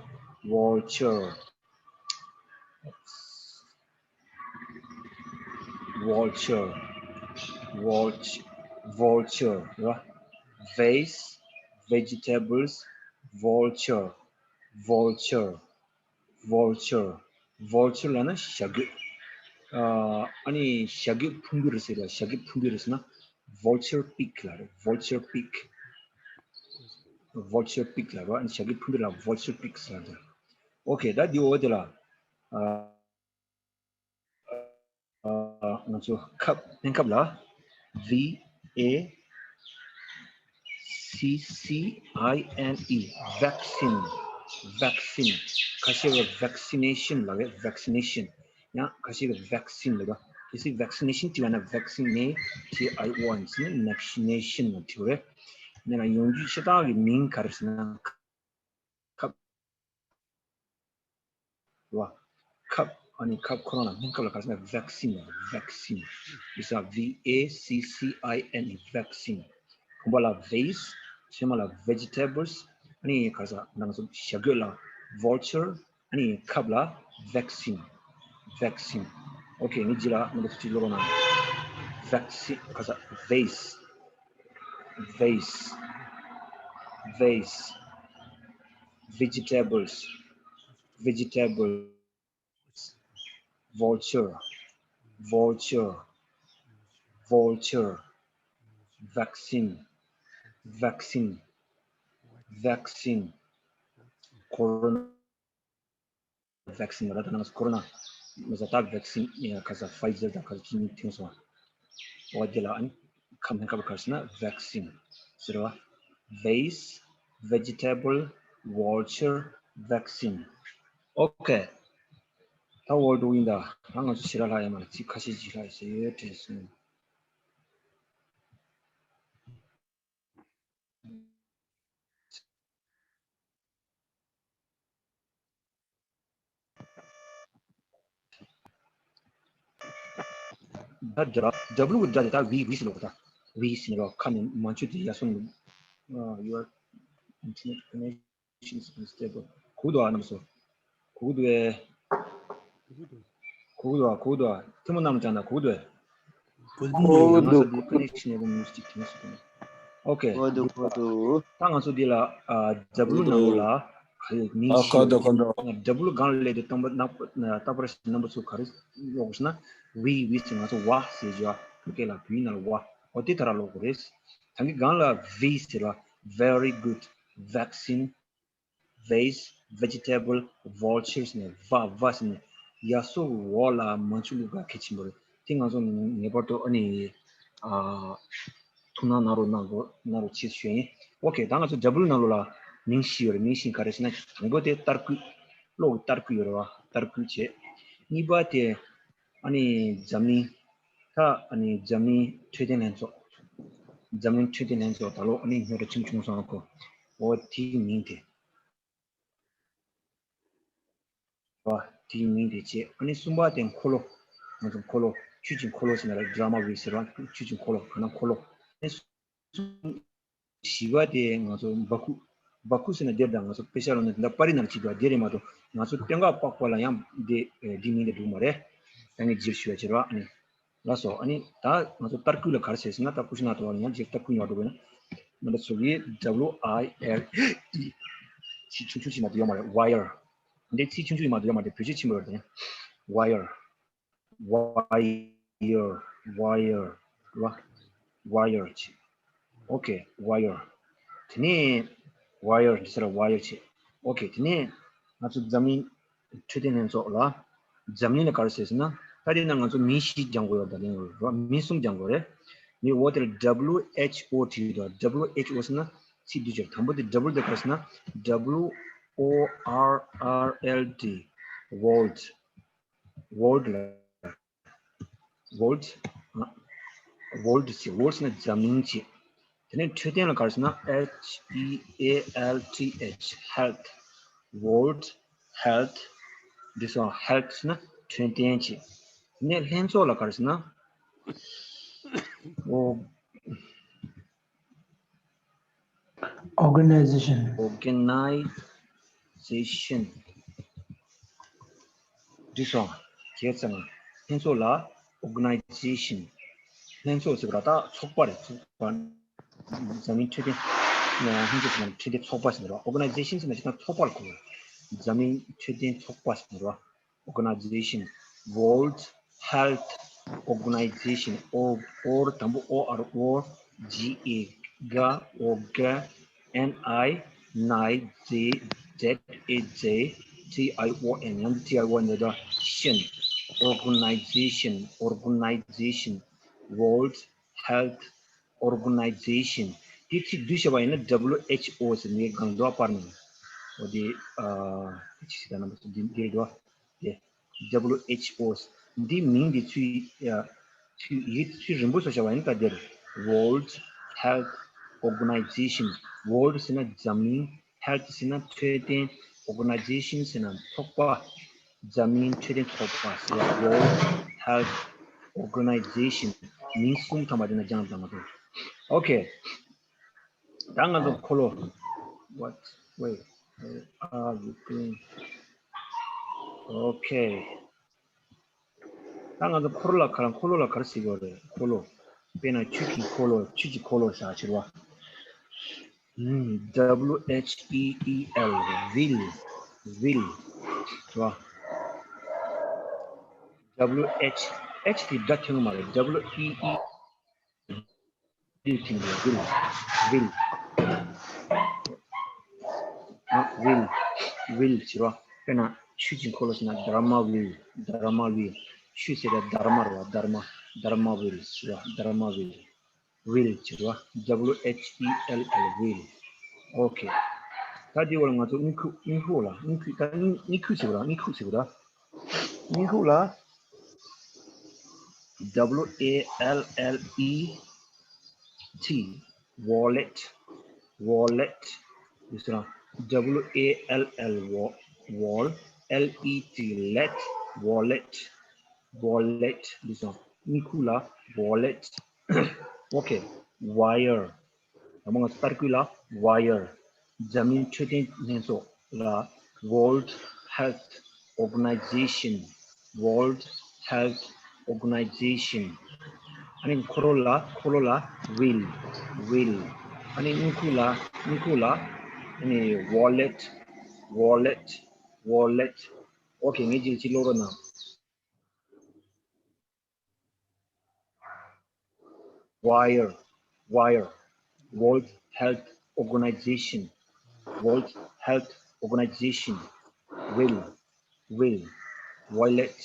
vulture vulture vulture vulture ར། vase vegetables vulture vulture vulture vulture ལབ་ན་བྱ་རྒོད། ཨ་ནི་བྱ་རྒོད་ཕུང་པོ་རེད་ཟེར་ལ། བྱ་རྒོད་ཕུང་པོ་རེད་ཟེར་ན་vulture beak ལབ་རེད། vulture beak vulture beak ལབ་ར། ཨ་ནི་བྱ་རྒོད་ཕུང་པོ་ལ་vulture beak ཟེར་རེད། ཨོ་ཁེ། ད་འདི་འོ་དེ་ལ། ཨ། ཨ། ང་ཚོ་ཁབ། སྨན་ཁབ་ལ། V A C C I N E vaccine vaccine ཁ་ཤས་ཀྱིས་vaccination ལབ་རེད། vaccination ཡང་ཁ་ཤས་ཀྱིས་vaccine ལབ་རེད། གལ་སྲིད་vaccination བྲིས་པ་ན་vaccine ནས T I O N ཟེར་ནས་vaccination ལ་བྲིས་པ་རེད། ཡིན་ན་ཡང་ཡོང་རྒྱུ་ཤ་སྟག་གི་མིང་ག་རེ་ཟེར་ན། ཁབ། རེད་བ། ཁབ། ཨ་ནི་ཁབ་ཁོ་རང་ལ་སྨན་ཁབ་ལ་ག་རེ་ཟེར་ན་vaccine ལབ། vaccine ཡིན་ས། V A C C I N E vaccine བུམ་པ་ལ་vase ཚེར་མ་ལ་vegetables ཨ་ནི་ག་རེ་ཟེར་ནང་སོ་བྱ་རྒོད་ལ་vulture ཨ་ནི་ཁབ་ལ་vaccine vaccine ཨོ་ཁེ། ངས་རྗེས་ལ་མི་འདུག་ཅིག་ཀློག་རོགས་གནང་། vaccine ག་རེ་ཟེར། vase vase vase vegetables vegetables vulture vulture vulture vaccine vaccine vaccine corona vaccine ལ་ད་ནང་corona མ་ཟ་ད་vaccine ཡ་ག་ས་Pfizer དང་ག་ས་ཅི་ནི་ཐོན་སོང་། འོ་དེ་ལ་ཨ་ནི་ཁམས་སྨན་ཁབ་ག་རེ་ཟེར་ན་vaccine ཟེར་བ། vase vegetable vulture vaccine ཨོ་ཁེ། ད་འོ་འགྲོ་ཡིན་ད། ད་ང་ཚོ་ཞེ་དྲག་ལྷག་ཡ་མ་རེད། ཚིག་ཁ་ཤས་ཅིག་ལྷག་ཡ་ཟེར་ཡོད་དྲན་སོང་། ད་སྒྲ་W གི་སྒྲ་དེ་ད་we we ཟེར་ལོ། ད་we ཟེར་ལོ། ཁ་ནས་མ་འཆུ་དེ་ཡ་སོང་། Your internet connection is unstable. གུག་འདུག་ཨ་རྣམ་པ་ཚོ། གུག་འདུག་ཨེ། གུག་འདུག་ཨ། གུག་འདུག་ཨ། ཐལ་མོ་སྣ་མོ་བཅངས་ན་གུག་འདུག་ཨེ། གུག་འདུག་ཨ། ང་ཚོ་འདི་ཀོ་ནེག་ཤན་ཡག་པོ་མི་འདུག་ཅིག་དེ་ནས་སུ་གུག་འདུག་ཨོ་ཁེ། གུག་འདུག་གུག་འདུག་ད་ང་ཚོ་འདི་ལ་ཨ་W ནང་ལོགས་ལ་ག་ཡོད་མིང་ཨ་གཞི་གོ་འདུག་གོ་འདུག W གང་ལ་སླེབས་དུས་རྟག་པར་རྣམ་པ་རྣམ་པ་ཚོ་ག་རེ་ཀློག་དགོས་ཟེར་ན། we we ཟེར། ང་ཚོ་we ཟེར་བྱས་བོད་སྐད་ལ་བོད་ཡིག་ནང་ལ་we། ཨོ་དེ་ལྟར་ཀློག་དགོས་རེད། ད་གིན་སྒང་ལ་V ཟེར་བ། very good vaccine vase vegetable vultures ནས་བ་བ་ཟེར་ནས་ ཡ་སོ་འོག་ལ་མ་བཅུག་ལུགས་ག་གལ་ཆེན་པོ་རེད། དེ་ང་ཚོ་ངེས་པར་དུ་ཨ་ནི་ཨ་ཐུགས་སྣང་གནང་རོགས་གནང་དགོས་གནང་རོགས་བྱེད་ཞུ་ཡིན། ཨོ་ཁེ། ད་ང་ཚོ་W་ནང་ལོགས་ལ་མིང་བཞི་ཡོད་རེད། མིང་བཞི་ག་རེ་ཟེར་ན། དང་པོ་དེ་ཏར་སྐུད། གློག་གི་ཏར་སྐུད་ཡོད་རེད་བ། ཏར་སྐུད་བྱས། གཉིས་པ་དེ་ཨ་ནི་འཛམ་གླིང་། ད་ཨ་ནི་འཛམ་གླིང་འཕྲོད་བསྟེན་ལྷན་ཚོགས། འཛམ་གླིང་འཕྲོད་བསྟེན་ལྷན་ཚོགས་ད་ལོ་ཨ་ནི་རྙོག་དྲ་ཆེན་པོ་བྱུང་སོང་ཨ་ཁོ། ཨོ་དེའི་མིང་དེ། བ། དེའི་མིང་དེ་བྱས། ཨ་ནི་གསུམ་པ་དེ་འཁོར་ལོ། ང་ཚོ་འཁོར་ལོ། ཆོས་ཀྱི་འཁོར་ལོ་ཟེར་ན་ར་ཌ་ར་མ་ཝི་ཟེར་བ། ཆོས་ཀྱི་འཁོར་ལོ་ག་ན་འཁོར་ལོ། ཨ་ནི་གསུམ། བཞི་པ་དེ་ང་ཚོ་སྦ་ཁུག་སྦ་ཁུག་ཟེར་ན་དེ་འདྲ་ང་ཚོ་དཔེ་ཆ་ལོ་ན་དེ་འདྲ་པར་རིས་ནང་བྲིས་འདུག་དེ་རེད་མ་གཏོགས་ང་ཚོ་སྟོད་འགག་པགས་པ་ལ་ཡང་དེ་འདི་མིང་དེ་འདུག་མ་རེད། ད་ངས་བརྗོད་ཞུ་བ་བྱེད་རོགས། ཨ་ནི། ལགས་སོ། ཨ་ནི་ད་ང་ཚོ་ཏར་སྐུད་ལ་ག་རེ་ཟེར་ཟེར་ན། ད་ཀུ་ཤུ་ན་དོ་བ་ཡང་ཅིག་ཏར་སྐུད་ཡོད་འགྲོ་བས་ན། མི་འདྲ་ཚོ་གིས་W I L E། ཚིག་ཆུང་ཆུང་ཞིག་མ་གཏོགས་ཡོད་མ་རེད། ཝ་ཡར། འདི་ཚིག་ཆུང་ཆུང་ཞིག་མ་གཏོགས་ཡོད་མ་རེད། བོད་ཆས་ཆེན་པོ་རེད་དེ། ཝ་ཡར། ཝ་ཡར། ཝ་ཡར། རེད་བ། ཝ་ཡར་ཅིག་ཨོ་ཁེ། ཝ་ཡར། དེ་ནས་ཝ་ཡར་འདི་ཟེར་ཝ་ཡར་བྱས། ཨོ་ཁེ། དེ་ནས་ང་ཚོ་འཛམ་གླིང་འཕྲོད་བསྟེན་ལྷན་ཚོགས་ལ། འཛམ་གླིང་ལ་ག་རེ་ཟེར་ཟེར་ན། ད་དེ་ན་ང་ཚོ་མིང་བཞི་སྦྱང་དགོས་ཡོད། ད་དེ་ན་མིང་གསུམ་སྦྱང་དགོས་རེད། མིང་འོག་དེར་W H O བྲིས་འདུག W H O ཟེར་ན་ཚིག་བསྡུས་བྱས། དང་པོ་དེ་W དེ་ག་རེ་ཟེར་ན། W O R R L D། World། World ལ། World། World ཟེར། World ཟེར་ན་འཛམ་གླིང་ཅིག་དེ་ནས་འཕྲོད་བསྟེན་ལ་ག་རེ་ཟེར་ན། H E A L T H། Health། World Health། འདི་སོང་། Health ཟེར་ན་འཕྲོད་བསྟེན་ཅིག་དེ་ནས་ལྷན་ཚོགས་ལ་ག་རེ་ཟེར་ན། ཨོ། Organization. Organization། འདི་སོང་། བྱས་ཙང་ལྷན་ཚོགས་ལ་organization། ལྷན་ཚོགས་ཟེར་བ་ད་ཚོགས་པ་རེད། ཚོགས་པ། འཛམ་གླིང་འཕྲོད་བསྟེན། ལྷན་ཚོགས་ཟེར་ན་འཕྲོད་བསྟེན་ཚོགས་པ་ཟེར་ན་རེད་བ། Organization ཟེར་ན་ཅིག་ད་ཚོགས་པ་ལ་གོ་བ། འཛམ་གླིང་འཕྲོད་བསྟེན་ཚོགས་པ་ཟེར་ན་རེད་བ། Organization། World Health Organization། O། O དང་པོ་O R O G A། ག། ཨོ་ག། N I། ནའི། ཛེ། ཛེད་ཨེ་ཛེ། T I O N། ཡང་T I O N འདི་འདྲ། ཤན། Organization། Organization། World Health Organization། དེ་ཚིག་བསྡུས་བྱས་པ་ཡིན་ན་W H O ཟེར་ནས་གང་འདྲ་པར་ནས། འོ་དེ། ཨ། ཅི་ཞིག་ད་ནམ་འདི་འདི་འདྲ། དེ། W H O། འདི་མིང་འདི་ཚུལ། ཨ། ཚུལ་ཡིག་ཚུལ་རིང་པོ་བཟོ་བྱ་བ་ཡིན་ད་འདིར། World Health Organization། World ཟེར་ན་འཛམ་གླིང་། Health ཟེར་ན་འཕྲོད་བསྟེན། Organization ཟེར་ན་ཚོགས་པ། འཛམ་གླིང་འཕྲོད་བསྟེན་ཚོགས་པ་ཟེར་ཡ། World Health Organization། མིང་གསུམ་ཐམ་པ་དེ་ན་སྦྱངས་དང་མ་གཏོགས། ཨོ་ཁེ། ད་ང་ཚོ་འཁོར་ལོ། What? Wait. Where are you going? Okay. ད་ང་ཚོ་འཁོར་ལོ་ལ་ག་རེ། འཁོར་ལོ་ལ་ག་རེ་ཟེར་གྱི་ཡོད་རེད། འཁོར་ལོ། དཔེར་ན་ཆོས་ཀྱི་འཁོར་ལོ། ཆོས་ཀྱི་འཁོར་ལོ་ཟེར་བ་ཕྱིར་བ། ཨུམ། W H E E L། Wheel། Wheel རེད་བ། W H། H དེ་སྒྲ་ཐོན་གྱི་མ་རེད། W E E། Wheel ཐིང་གི། Wheel། Wheel། ཨ། Wheel། Wheel ཟེར་བ། དཔེར་ན་ཆོས་ཀྱི་འཁོར་ལོ་ཟེར་ན་Dharma Wheel། Dharma Wheel། ཆོས་ཟེར་ན་Dharma རེད་བ། Dharma། Dharma Wheel ཟེར་བ། Dharma Wheel། Wheel ཟེར་བ། W H E E L། Wheel། Okay། ད་དེའི་འོག་ལ་ང་ཚོ་དངུལ་ཁུག་དངུལ་ཁུག་ལ། དངུལ་ཁུག་ད་དངུལ་དངུལ་ཁུག་ཟེར་བ། དངུལ་ཁུག་ཟེར་བ་ད། དངུལ་ཁུག་ལ། W A L L E T། Wallet། Wallet། འདི་ཟེར་ན། W A L L། Wall། Wall། L E T། Let། Wallet། Wallet། འདི་ཟེར་ན། དངུལ་ཁུག་ལ། Wallet། Okay། Wire། དང་པོ་ང་ཚོ་ཏར་སྐུད་ལ། Wire། འཛམ་གླིང་འཕྲོད་བསྟེན་ལྷན་ཚོགས་ལ། World Health Organization། World Health Organization། ཨ་ནི་འཁོར་ལོ་ལ། འཁོར་ལོ་ལ། Wheel། Wheel། ཨ་ནི་དངུལ་ཁུག་ལ། དངུལ་ཁུག་ལ། ཨ་ནི་Wallet། Wallet། Wallet། Okay། ངས་ཅིག་ཅིག་ཀློག་རོགས་གནང་། Wire། Wire། World Health Organization། World Health Organization། Wheel། Wheel། violet,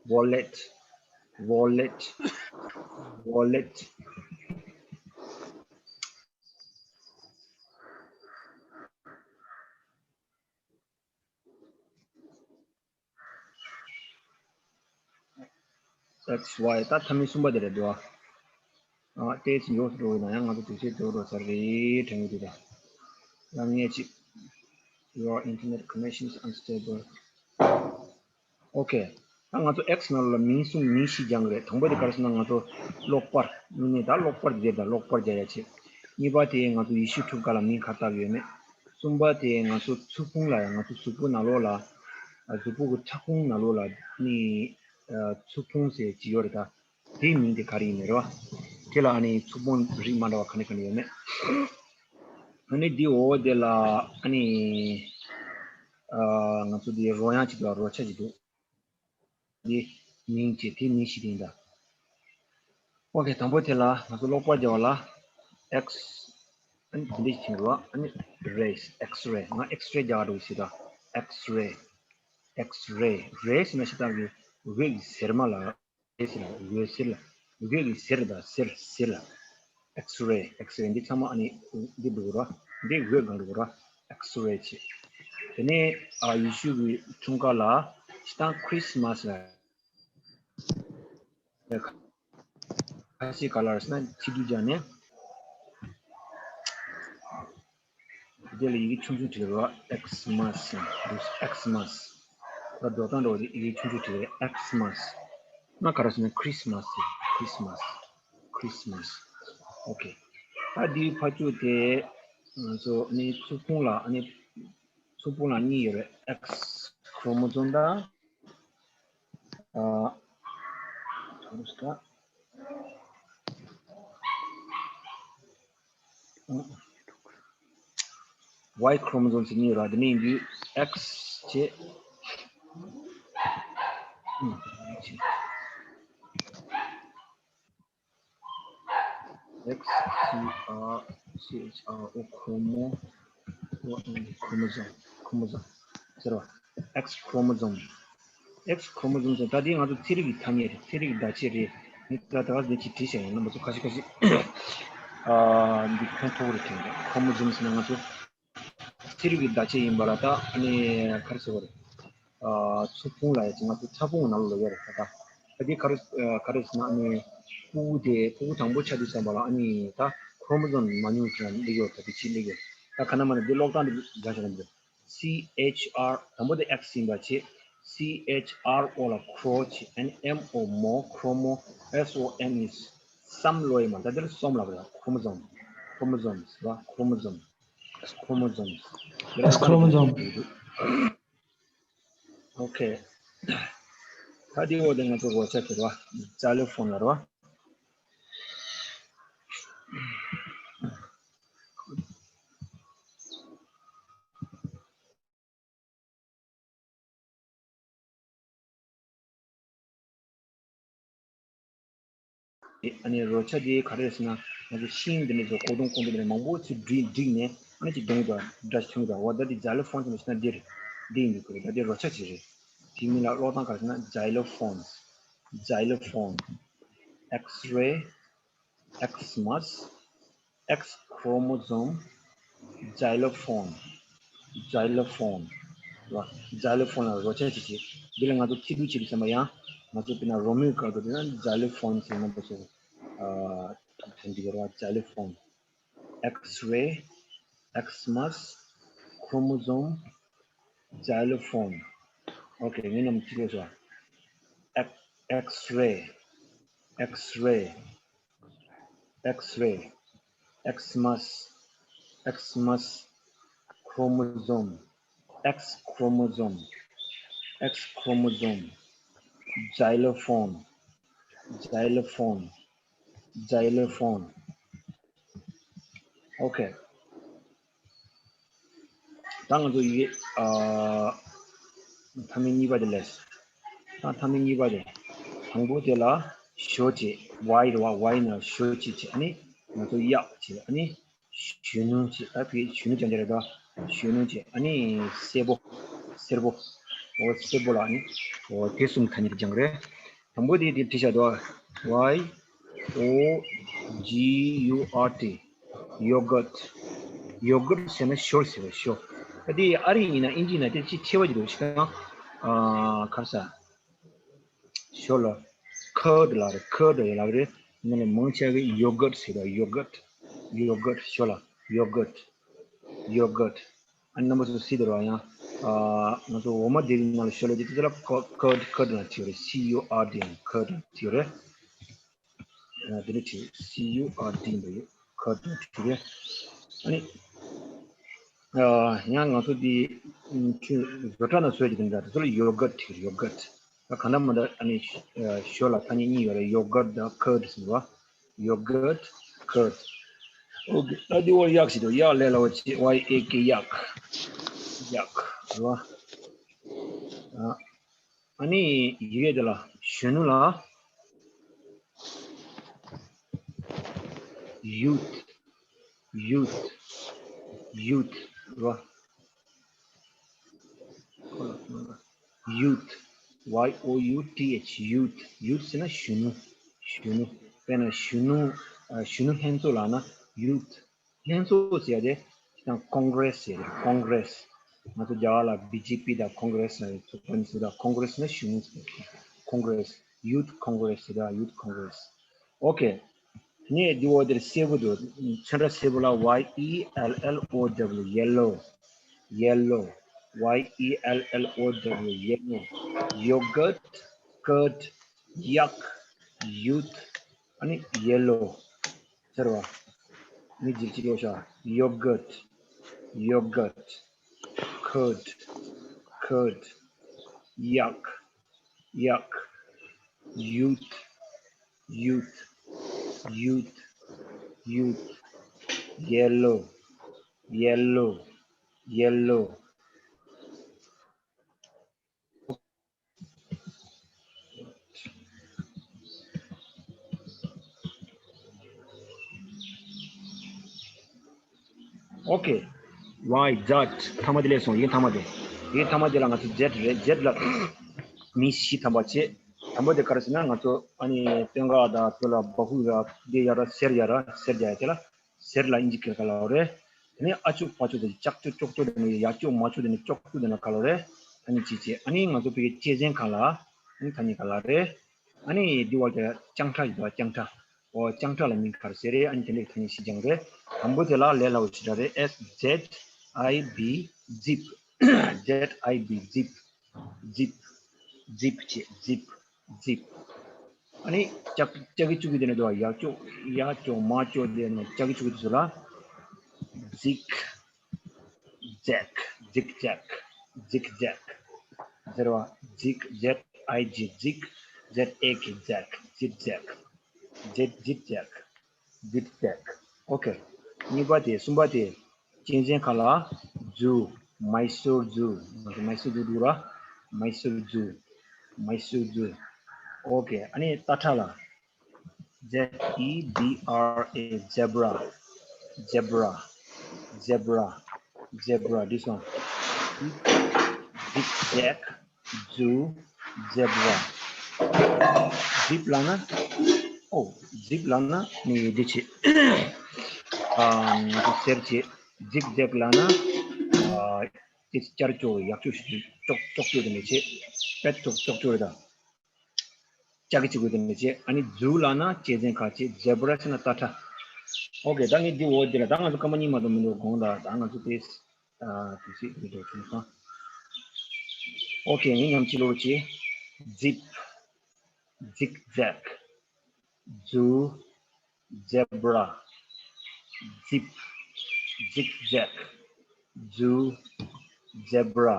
violet, violet, violet. X Y ད་མཐའ་མའི་གསུམ་པ་དེ་རེད་འདུག་ཨ། ཨ་ཏེ་ཙི་ཡོད་འགྲོ་ཡིན་ན་ཡང་ང་ཚོ་དུས་ཚོད་འགྲོ་འགྲོ་ཚར་རེད་དྲན་གྱི་འདུག་ད་ཡང་ངས་ཅིག Your internet connection is unstable. Okay. ད་ང་ཚོ་X ནང་ལ་མིང་གསུམ་མིང་བཞི་སྦྱང་གི་རེད། དང་པོ་དེ་ག་རེ་ཟེར་ན་ང་ཚོ་ཀློག་པར་དངོས་གནས་ད་ཀློག་པར་དེ་ད་ཀློག་པར་རྒྱག་ཡ་ཆེད། གཉིས་པ་དེ་ང་ཚོ་ཡེ་ཤུ་ཁྲུམས་ཁ་ལ་མིང་ག་རེ་བཏགས་ཡོད་མེད། གསུམ་པ་དེ་ང་ཚོ་ཚུར་ཕུང་ལ་ཡ་ང་ཚོ་གཟུགས་པོ་ནང་ལོགས་ལ་གཟུགས་པོ་གི་ཕྲ་ཕུང་ནང་ལོགས་ལ་ནི་ཚུར་ཕུང་ཟེར་གྱི་ཡོད་རེད་ད། དེའི་མིང་དེ་ག་རེ་ཡིན་ནི་རེད་བ། དེ་ལ་ཨ་ནི་ཚུར་ཕུང་རིགས་མ་འདྲ་བ་ག་ནས་ག་ནས་ཡོད་མེད། ཨ་ནི་དེའི་འོག་དེ་ལ་ཨ་ནི་ཨ་ང་ཚོ་དེ་རོ་དབྱངས་ཅིག་འདུག་རོ་ཆ་ཅིག་འདུག་དེ་མིང་བྱས་དེ་མིང་ཞིག་ཡིན་ད། ཨོ་ཁེ། དང་པོ་དེ་ལ་ང་ཚོ་ཀློག་པར་རྒྱག་པ་ལ་X ཨ་ནི་དེ་འདྲ་ཞིག་བྱེད་དགོས། ཨ་ནི་rays, X-ray ང་X-ray རྒྱག་འགྲོ་ཞིག་ད། X-ray, X-ray, ray ཟེར་ན་ཤི་ཏང་གི་འོད་ཀྱི་ཟེར་མ་ལ་རེ་ཟེར་ལ་འོད་ཟེར་ལ་འོད་ཀྱི་ཟེར་ད་ཟེར་ཟེར་ལ། X-ray, X-ray འདི་ཚང་མ་ཨ་ནི་འདི་འདུག་ར། འདི་འོད་གང་འདུག་ར། X-ray བྱེད། དེ་ནས་ཨ་ཡེ་ཤུ་གི་འཁྲུངས་སྐར་ལ་ཤི་ཏང་Christmas ལ་ཁ་ཤས་ག་ལ་རེད་ཟེར་ན་ཕྱི་དུས་ཀྱང་ནས། དེ་ལ་ཡི་གེ་ཆུང་ཆུང་བྲིས་རོགས། Xmas ཡང་འདུག Xmas ད་འགྲོ་སྟངས་འགྲོ་དེ་ཡི་གེ་ཆུང་ཆུང་བྲིས་རེད། Xmas ང་ག་རེ་ཟེར་ན་Christmas ཡང་Christmas Christmas okay ད་འདིའི་ཕ་ཅུ་དེ་ང་ཚོ་ནི་ཚུར་ཕུང་ལ་ནི་ཚུར་ཕུང་ལ་གཉིས་ཡོད་རེད། X chromosome དང་ཨ། Y chromosome ཟེར་གཉིས་ར། དེ་ནས་ཡིན་དུས་X བྱས། X C R C H R O chromo chromosome chromosome ཟེར་བ། X chromosome X chromosome ཟེར་ད་དེ་ང་ཚོ་ཚན་རིག་གི་ཐ་སྙད་རེད། ཚན་རིག་གི་བརྡ་ཆད་རེད། ནི་ད་ད་ག་འདི་ཅིག་བྲིས་བཞག་ཡིན་རྣམ་པ་ཚོ་ཁ་ཤས་ཁ་ཤས་ཨ་འདི་ཕན་ཐོགས་རེད་དྲན་གི chromosome ཟེར་ན་ང་ཚོ་ཚན་རིག་གི་བརྡ་ཆད་ཡིན་པ་ལ་ད་ཨ་ནི་ག་རེ་ཟེར་བ་རེད། ཨ་ཚུར་ཕུང་ལ་ཡ་ཅིག་ང་ཚོ་ཕྲ་ཕུང་ནང་ལོགས་ལ་ཡོད་རེད་ད། ད་དེ་ག་རེ་ག་རེ་ཟེར་ན་ཨ་ནི་ཕྲུ་གུ་དེ་ཕྲུ་གུ་དང་པོ་ཆགས་དུས་ཙམ་པ་ལ་ཨ་ནི་ད་chromosome མང་ཉུང་ཅིག་སླེབས་ཡོད་ད། དེ་ཅིག་སླེབས་ཡོད་ད། ག་ན་མ་ན་དེ་ཀློག་སྟངས་དེ་འདྲ་ཞིག་ན་འདུག C H R དང་པོ་དེ་X ཡིན་པ་བྱས། C H R O ལ་chro བྱས། ཨ་ནི་M O mo chromo S O M E some ལོ་ཡིན་མ་ད་དེར་some ལབ་ར། chromosome chromosomes ལ་chromosome chromosomes X chromosome okay ད་དེ་འོ་དེ་ང་ཚོ་རོ་ཆ་དེ་ར་xylophone ལ་ར། ཨ་ནི་རོ་ཆ་དེ་ག་རེ་རེད་ཟེར་ན་ང་ཚོ་ཤིང་འདི་འདྲ་ཚོ་ཀོ་དུང་ཀོ་དུང་འདི་འདྲ་མང་པོ་ཅིག་བསྒྲིགས་བསྒྲིགས་ནས་ཨ་ནི་ཅིག་སྡོང་དང་འདྲ་ཞིག་བྱུང་ཙང་འོ་ད་དེ་xylophone ཟེར་ན་འདིར་འདི་ཡིན་དགོས་རེད། ད་དེ་རོ་ཆ་ཅིག་རེད། དེའི་མིང་ལ་ཀློག་སྟངས་ག་རེ་ཟེར་ན་xylophone xylophone X-ray Xmas X chromosome xylophone xylophone ར། xylophone ལ་རོ་ཆ་ཅིག་བྱས། འདི་ལ་ང་ཚོ་ཚིག་སྡུད་བྱེད་དུས་ཙམ་པ་ཡང་ང་ཚོ་དཔེར་ན་རོ་མོའི་སྐད་དུ་དེ་ན་xylophone ཟེར་རྣམ་པ་ཚོ་ཨ་ཐོན་གྱི་ཡོད་ར། xylophone X-ray Xmas chromosome xylophone okay ངེད་རྣམས་ཅི་ལས་སོ། X X-ray X-ray X-ray Xmas Xmas chromosome X chromosome X chromosome xylophone xylophone xylophone okay ད་ང་ཚོ་ཡི་གེ་ཨ་མཐའ་མའི་གཉིས་པ་དེ་ལས། ད་མཐའ་མའི་གཉིས་པ་དེ། དང་པོ་དེ་ལ་ཞོ་བྱེད། Y རེད་བ། Y ནང་ཞོ་བྱེད་བྱེད། ཨ་ནི་ང་ཚོ་གཡག་བྱེད། ཨ་ནི་གཞོན་ནུ་བྱེད། ད་དེ་གཞོན་ནུ་ཅན་དེ་རེད་ད། གཞོན་ནུ་བྱེད། ཨ་ནི་སེར་པོ། སེར་པོ། འོ་སེར་པོ་ལ་ནི་འོ་དེ་གསུམ་ཐ་སྙད་སྦྱང་རེད། དང་པོ་དེ་དེ་བྲིས་བཞག་འདུག Y O G U R T, yogurt. Yogurt ཟེར་ན་ཞོ་ཟེར་བ་ཞོ། ད་དེ་ཨ་རི་ཡིན་ན་ཨིན་ཇི་ཡིན་ན་དེ་ཅི་ཆེ་བ་ཅིག་འདུག་ཤི་ན། ཨ་ག་རེ་ཟ། ཞོ་ལ་curd ལ་རེད། Curd ལ་རེད། ང་ལ་མང་ཆེ་གི་yogurt ཟེར་བ། Yogurt, yogurt, ཞོ་ལ་yogurt, yogurt. ཨ་ནི་རྣམ་པ་ཚོ་སྲིད་དེ་རོ་ཡང་། ཨ་ང་ཚོ་འོ་མ་དེ་གི་ནང་ལ་ཞོ་ལ་དེ་དེ་ལ་curd, curd ལ་བྲིས་རེད། C U R D ལ་curd ལ་བྲིས་རེད། ཨ་དེ་ནི་བྲིས། C U R D འདི་ཡོད། curd ལ་བྲིས་རེད། ཨ་ནི་ཨ་ཡང་ང་ཚོ་དེ་ཁྱོད་བཟོ་གྲྭ་ནང་བཟོས་ཀྱི་དེ་འདྲ་དེ་ཚོ་ལ་yogurt བྲིས་རེད། yogurt ད་གང་འདྲ་མི་འདྲ། ཨ་ནི་ཞོ་ལ་ཐ་སྙད་གཉིས་ཡོད་རེད། yogurt དང་curd ཟེར་བ། Yogurt, curd. Okay, ད་འདི་བར་གཡག་ཞིག་འདུག་གཡག་ལས་སླ་བོ་ཅིག Y A K, ཡག་ཡག་རེད་བ། ཨ་ཨ་ནི་ཡི་གེ་དེ་ལ་གཞོན་ནུ་ལ་youth, youth, youth རེད་བ། Youth, Y O U T H, youth, youth ཟེར་ན་གཞོན་ནུ། གཞོན་ནུ། དཔེར་ན་གཞོན་ནུ། ཨ་གཞོན་ནུ་ལྷན་ཚོགས་ལབ་ན་youth། ལྷན་ཚོགས་ཟེར་ཡ་དེ་དང་Congress ཟེར་ཡ་དེ། Congress ང་ཚོ་རྒྱ་གར་ལ་B J P དང་Congress ཟེར་ཚོགས་པ་གཉིས་ཟེར། ད་Congress ན་གཞོན་ནུ་ཟེར། Congress, youth Congress ཟེར། ད་youth Congress. Okay. ནས་འདི་འོག་དེར་སེར་པོ་འདུག་ཚོན་ཁྲ་སེར་པོ་ལ Y E L L O W, yellow, yellow, Y E L L O W, yellow. Yogurt, curd, yak, youth, ཨ་ནི་yellow ཟེར་བ། ནི་ཇིག་ཅིག་ཡོད་ཤག yogurt, yogurt, curd, curd, yak, yak, youth, youth, youth, youth, yellow, yellow, yellow. Okay. Y, that. ཐ་མ་དེ་ལས་སོང་། ཡིན་ཐ་མ་དེ། ཡིན་ཐ་མ་དེ་ལ་ང་ཚོ་Z རེད། Z ལ་མིང་བཞི་ཐམ་པ་བྱས། དང་པོ་དེ་ག་རེ་ཟེར་ན་ང་ཚོ་ཨ་ནི་སྟོད་འགག་དང་དེ་ལ་བ་ཧུ་ཡ་དེ་ཡ་ར་སེར་ཡ་ར་སེར་རྒྱ་ཡ་དེ་ལ་སེར་ལ་ཨིན་ཇི་སྐད་ག་ལ་རེད། དེ་ནས་ཨ་ཅོ་པ་ཅོ་དེ་ལ་ལྕགས་ཅོ་ཅོག་ཅོ་དེ་ནས་ཡ་ཅོ་མ་ཅོ་དེ་ནས་ཅོག་ཅོ་དེ་ན་ག་ལ་རེད། ཨ་ནི་ཅི་ཅི་ཨ་ནི་ང་ཚོ་བོད་ཀྱི་གཅན་གཟན་ག་ལ་ཨ་ནི་ཐ་སྙད་ག་ལ་རེད། ཨ་ནི་འདི་བ་ཀྱ་ལྕང་ཁྲ་ཡོད་པ། ལྕང་ཁྲ། འོ་ལྕང་ཁྲ་ལ་མིང་ག་རེ་ཟེར་རེད། ཨ་ནི་དེ་འདྲའི་ཐ་སྙད་ཞིག་ཀྱང་རེད། དང་པོ་དེ་ལ་ལས་སླ་བོ་ཞིག་ར་རེད། S Z I B, zip, Z I B, zip, zip, zip བྱེད། zip, zip. ཨ་ནི་ལྕགས་ལྕགས་ཀྱི་ཅུ་གི་དེ་ནས་འདུག་བ། ཡ་ཅོ་ཡ་ཅོ་མ་ཅོ་དེ་ནས་ལྕགས་ཀྱི་ཅུ་གི་དེ་ཚོ་ལ་zig, zag, zigzag, zigzag ཟེར་བ། zig, Z I G, zig, Z A G, zag, zigzag, zig, zigzag, zigzag. Okay. གཉིས་པ་དེ། གསུམ་པ་དེ་གཅན་གཟན་ག་ལ། Zoo, Mysore Zoo. Mysore Zoo འདུག་ར། Mysore Zoo, Mysore Zoo. Okay. ཨ་ནི་རྟ་ཁྲ་ལ། Z E B R A, zebra, zebra, zebra, zebra. This one. Zig, zag, zoo, zebra. Zip ལབ་ན། ཨོ། zip ལབ་ན་ནི་འདི་བྱེད། ཨ་ང་ཚོ་སེར་བྱེད། zigzag ལབ་ན། ཨ་དེ་བསྐྱར་ཅོག་ཡག་ཅོག་ཞིག་ཅོག་ཅོག་ཅོག་དེ་ནས་བྱེད། པད་ཅོག་ཅོག་ཅོག་རེད་ད། ལྕགས་ཀྱི་ཅི་དགོས་དེ་འདྲ་བྱས། ཨ་ནི་ཛུ་ལབ་ན་གཅན་གཟན་ཁ་བྱས། ཛེ་བྷ་ར་ཟེར་ན་རྟ་ཁྲ། ཨོ་ཀེ། ད་ངས་འདི་འོ་འདི་ལ་ད་ང་ཚོ་སྐར་མ་གཉིས་མ་གཏོགས་མི་འདུག་དགོངས་དག་ད་ང་ཚོ་དེ་ཨ་དུས་ཚོད་མི་འདུག་བྱུང་སོང་། ཨོ་ཀེ། ངས་མཉམ་གཅིག་ལོ་བྱས། ཛིབ། ཛིག་ཛེག་ཛུ། ཛེ་བྷ་ར། ཛིབ། ཛིག་ཛེག་ཛུ། ཛེ་བྷ་ར།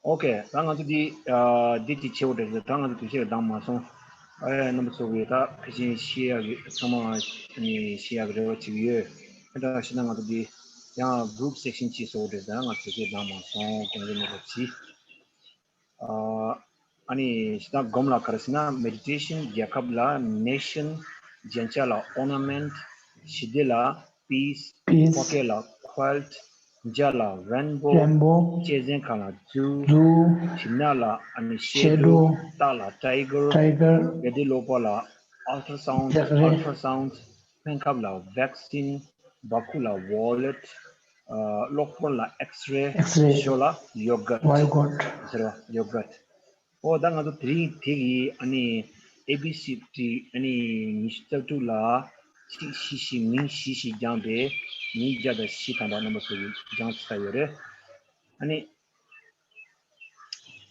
ཨོ་ཀེ། ད་ང་ཚོ་འདི་ཨ་འདི་གཅིག་བྱེད་དགོས་རེད། ད་ང་ཚོ་དུས་ཚོད་འདང་མ་སོང་། ཨ་རྣམ་པ་ཚོ་གིས་ད་ཕལ་ཆེར་ཤེས་ཡག་གི་ཚང་མ་ནི་ཤེས་ཡག་གི་རེ་བ་བྱེད་ཀྱི་ཡོད། ཨ་ད་ཤེས་ན་ང་ཚོ་འདི་ཡང་གུ་རུབ་སེག་ཤན་གཅིག་བཟོ་དགོས་རེད། ད་ང་ཚོ་དུས་ཚོད་འདང་མ་སོང་། དགོངས་འགལ་མེད་པ་བྱེད། ཨ་ཨ་ནི་ད་སྒོམ་ལ་ག་རེ་ཟེར་ན། མེ་ཌི་ཊེ་ཤན་རྒྱལ་ཁབ་ལ་ནེ་ཤན་ རྒྱན་ཆ་ལ་ornament། ཞི་བདེ་ལ་peace། peace། ཕོ་སྐད་ལ་quiet། འཇའ་ལ་rainbow། rainbow། གཅན་གཟན་ཁ་ལ་zoo། zoo། གྲིབ་ནག་ལ་ཨ་ནི་shadow། shadow། སྟག་ལ་tiger། tiger། བལ་ཏེ་ལོ་པ་ལ ultrasound། ལེགས་རེད། ultrasound། སྨན་ཁབ་ལ་vaccine། སྦ་ཁུག་ལ་wallet། ཨ་གློག་ཕོར་ལ་X-ray། X-ray། ཞོ་ལ་yogurt། yogurt། ཟེར་བ་yogurt། ཨོ་ད་ང་ཚོ་དེ་རིང་དེ་གི་ཨ་ནི་A B C D ཨ་ནི་ཉི་ཤུ་རྩ་དྲུག་ལ་ཚིག་བཞི་བཞི་མིང་བཞི་བཞི་སྦྱངས་ཏེ་མིང་བརྒྱ་དང་བཞི་ཐམ་པ་རྣམ་པ་ཚོ་གིས་སྦྱངས་ཚར་ཡོད་རེད། ཨ་ནི་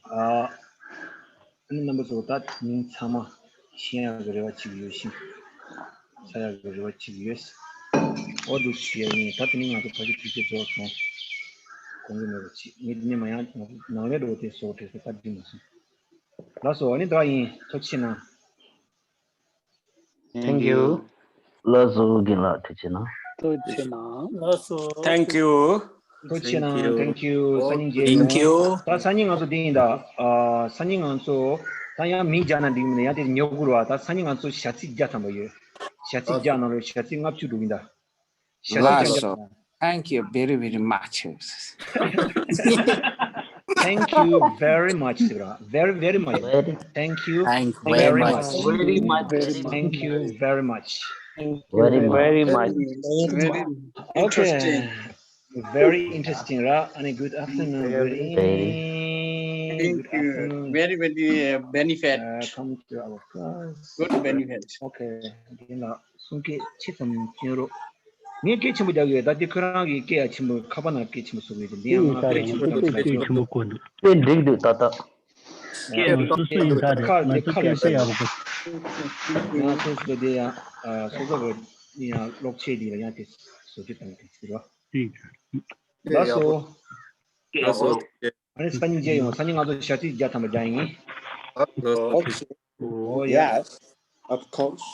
ཨ་ཨ་ནི་རྣམ་པ་ཚོ་ད་མིང་ཚང་མ་ཤེས་ཡག་གི་རེ་བ་ཅིག་ཡོད་ཤིང་། ས་ཡག་གི་རེ་བ་ཅིག་ཡོད། ཨོ་འདུག་ཞུ་ཡ་ཡིན། ད་དེ་ནི་ང་ཚོ་ཕ་གི་དུས་ཚོད་རྫོགས་སོང་། དགོངས་ཀྱི་མེད་པ་ཅིག་ངས་འདི་ནས་མ་ཡང་ང་ཚོ་ནང་ལས་འགྲོ་དེ་སོགས་དྲན་སོ་ད་འགྲིག་མ་སོང་། ལགས་སོ། ཨ་ནི་ད་ཡིན། ཐུགས་རྗེ་གནང་། Thank you. ལགས་སོ། རྒན་ལགས་ཐུགས་རྗེ་གནང་། ཐུགས་རྗེ་གནང་། ལགས་སོ། Thank you. ཐུགས་རྗེ་གནང་། Thank you. སང་ཉིན་མཇལ་ཡོང་། ད་སང་ཉིན་ང་ཚོ་འདི་ཡིན་ད། ཨ་སང་ཉིན་ང་ཚོ་ད་ཡང་མིང་རྒྱག་ན་འགྲིག་མིན་ཡང་དེ་ཉོ་དགོས་ར། ད་སང་ཉིན་ང་ཚོ་ཞ་ཚིག་བརྒྱ་ཐམ་པ་ཡོད། ཞ་ཚིག་བརྒྱ་ནང་ལོ་ཞ་ཚིག་ལྔ་བཅུ་འགྲོ་གི་ཡིན་ད། ཞ་ཚིག་ལགས་བརྒྱ་སོ། འགྲོ། Thank you very very much. Thank you very much ཟེར་བ། Very very much. Very. Thank you. Thank you very much. Very much. Thank you very much. Very much. Very much. Very interesting. Okay. Very interesting ར། ཨ་ནི་good afternoon. Very. Thank you. Very very uh, benefit. Uh, come to our class. Good benefit. Okay. དེ་ལ་གསུང་སྐད་ཆེ་ཙམ་སྐྱོན་རོགས། ངས་སྐད་ཆེན་པོ་རྒྱག་གི་ཡོད། ད་དེ་ཁོ་རང་གི་སྐད་ཡ་ཆེན་པོ། ཁ་པ་ན་སྐད་ཆེན་པོ་གསུང་གི་ཡོད། དེ་ཡང་ང་སྐད་ཆེན་པོ་རྒྱག་གི་ཡོད། དེ་འགྲིག་འདུག་ད་ལྟ། སྐད་སོ་སོ་ཡིན་ད་རེད། ཁ་མ་ཁ་ལ་སྐད་ཡག་པོ། ང་སོ་སོ་དེ་ཡང་སོ་སོ་གི་ཡང་གློག་ཆས་དེ་ལ་ཡང་དེ་བཟོ་བཅོས་བཏང་དེ་ཟེར་བ། ལགས་སོ། ལགས་སོ། ཨ་ནི་སང་ཉིན་མཇལ་ཡོང་། སང་ཉིན་ང་ཚོ་ཞ་ཚིག་བརྒྱ་ཐམ་པ་རྒྱག་ཡིན། Oh yes, of course.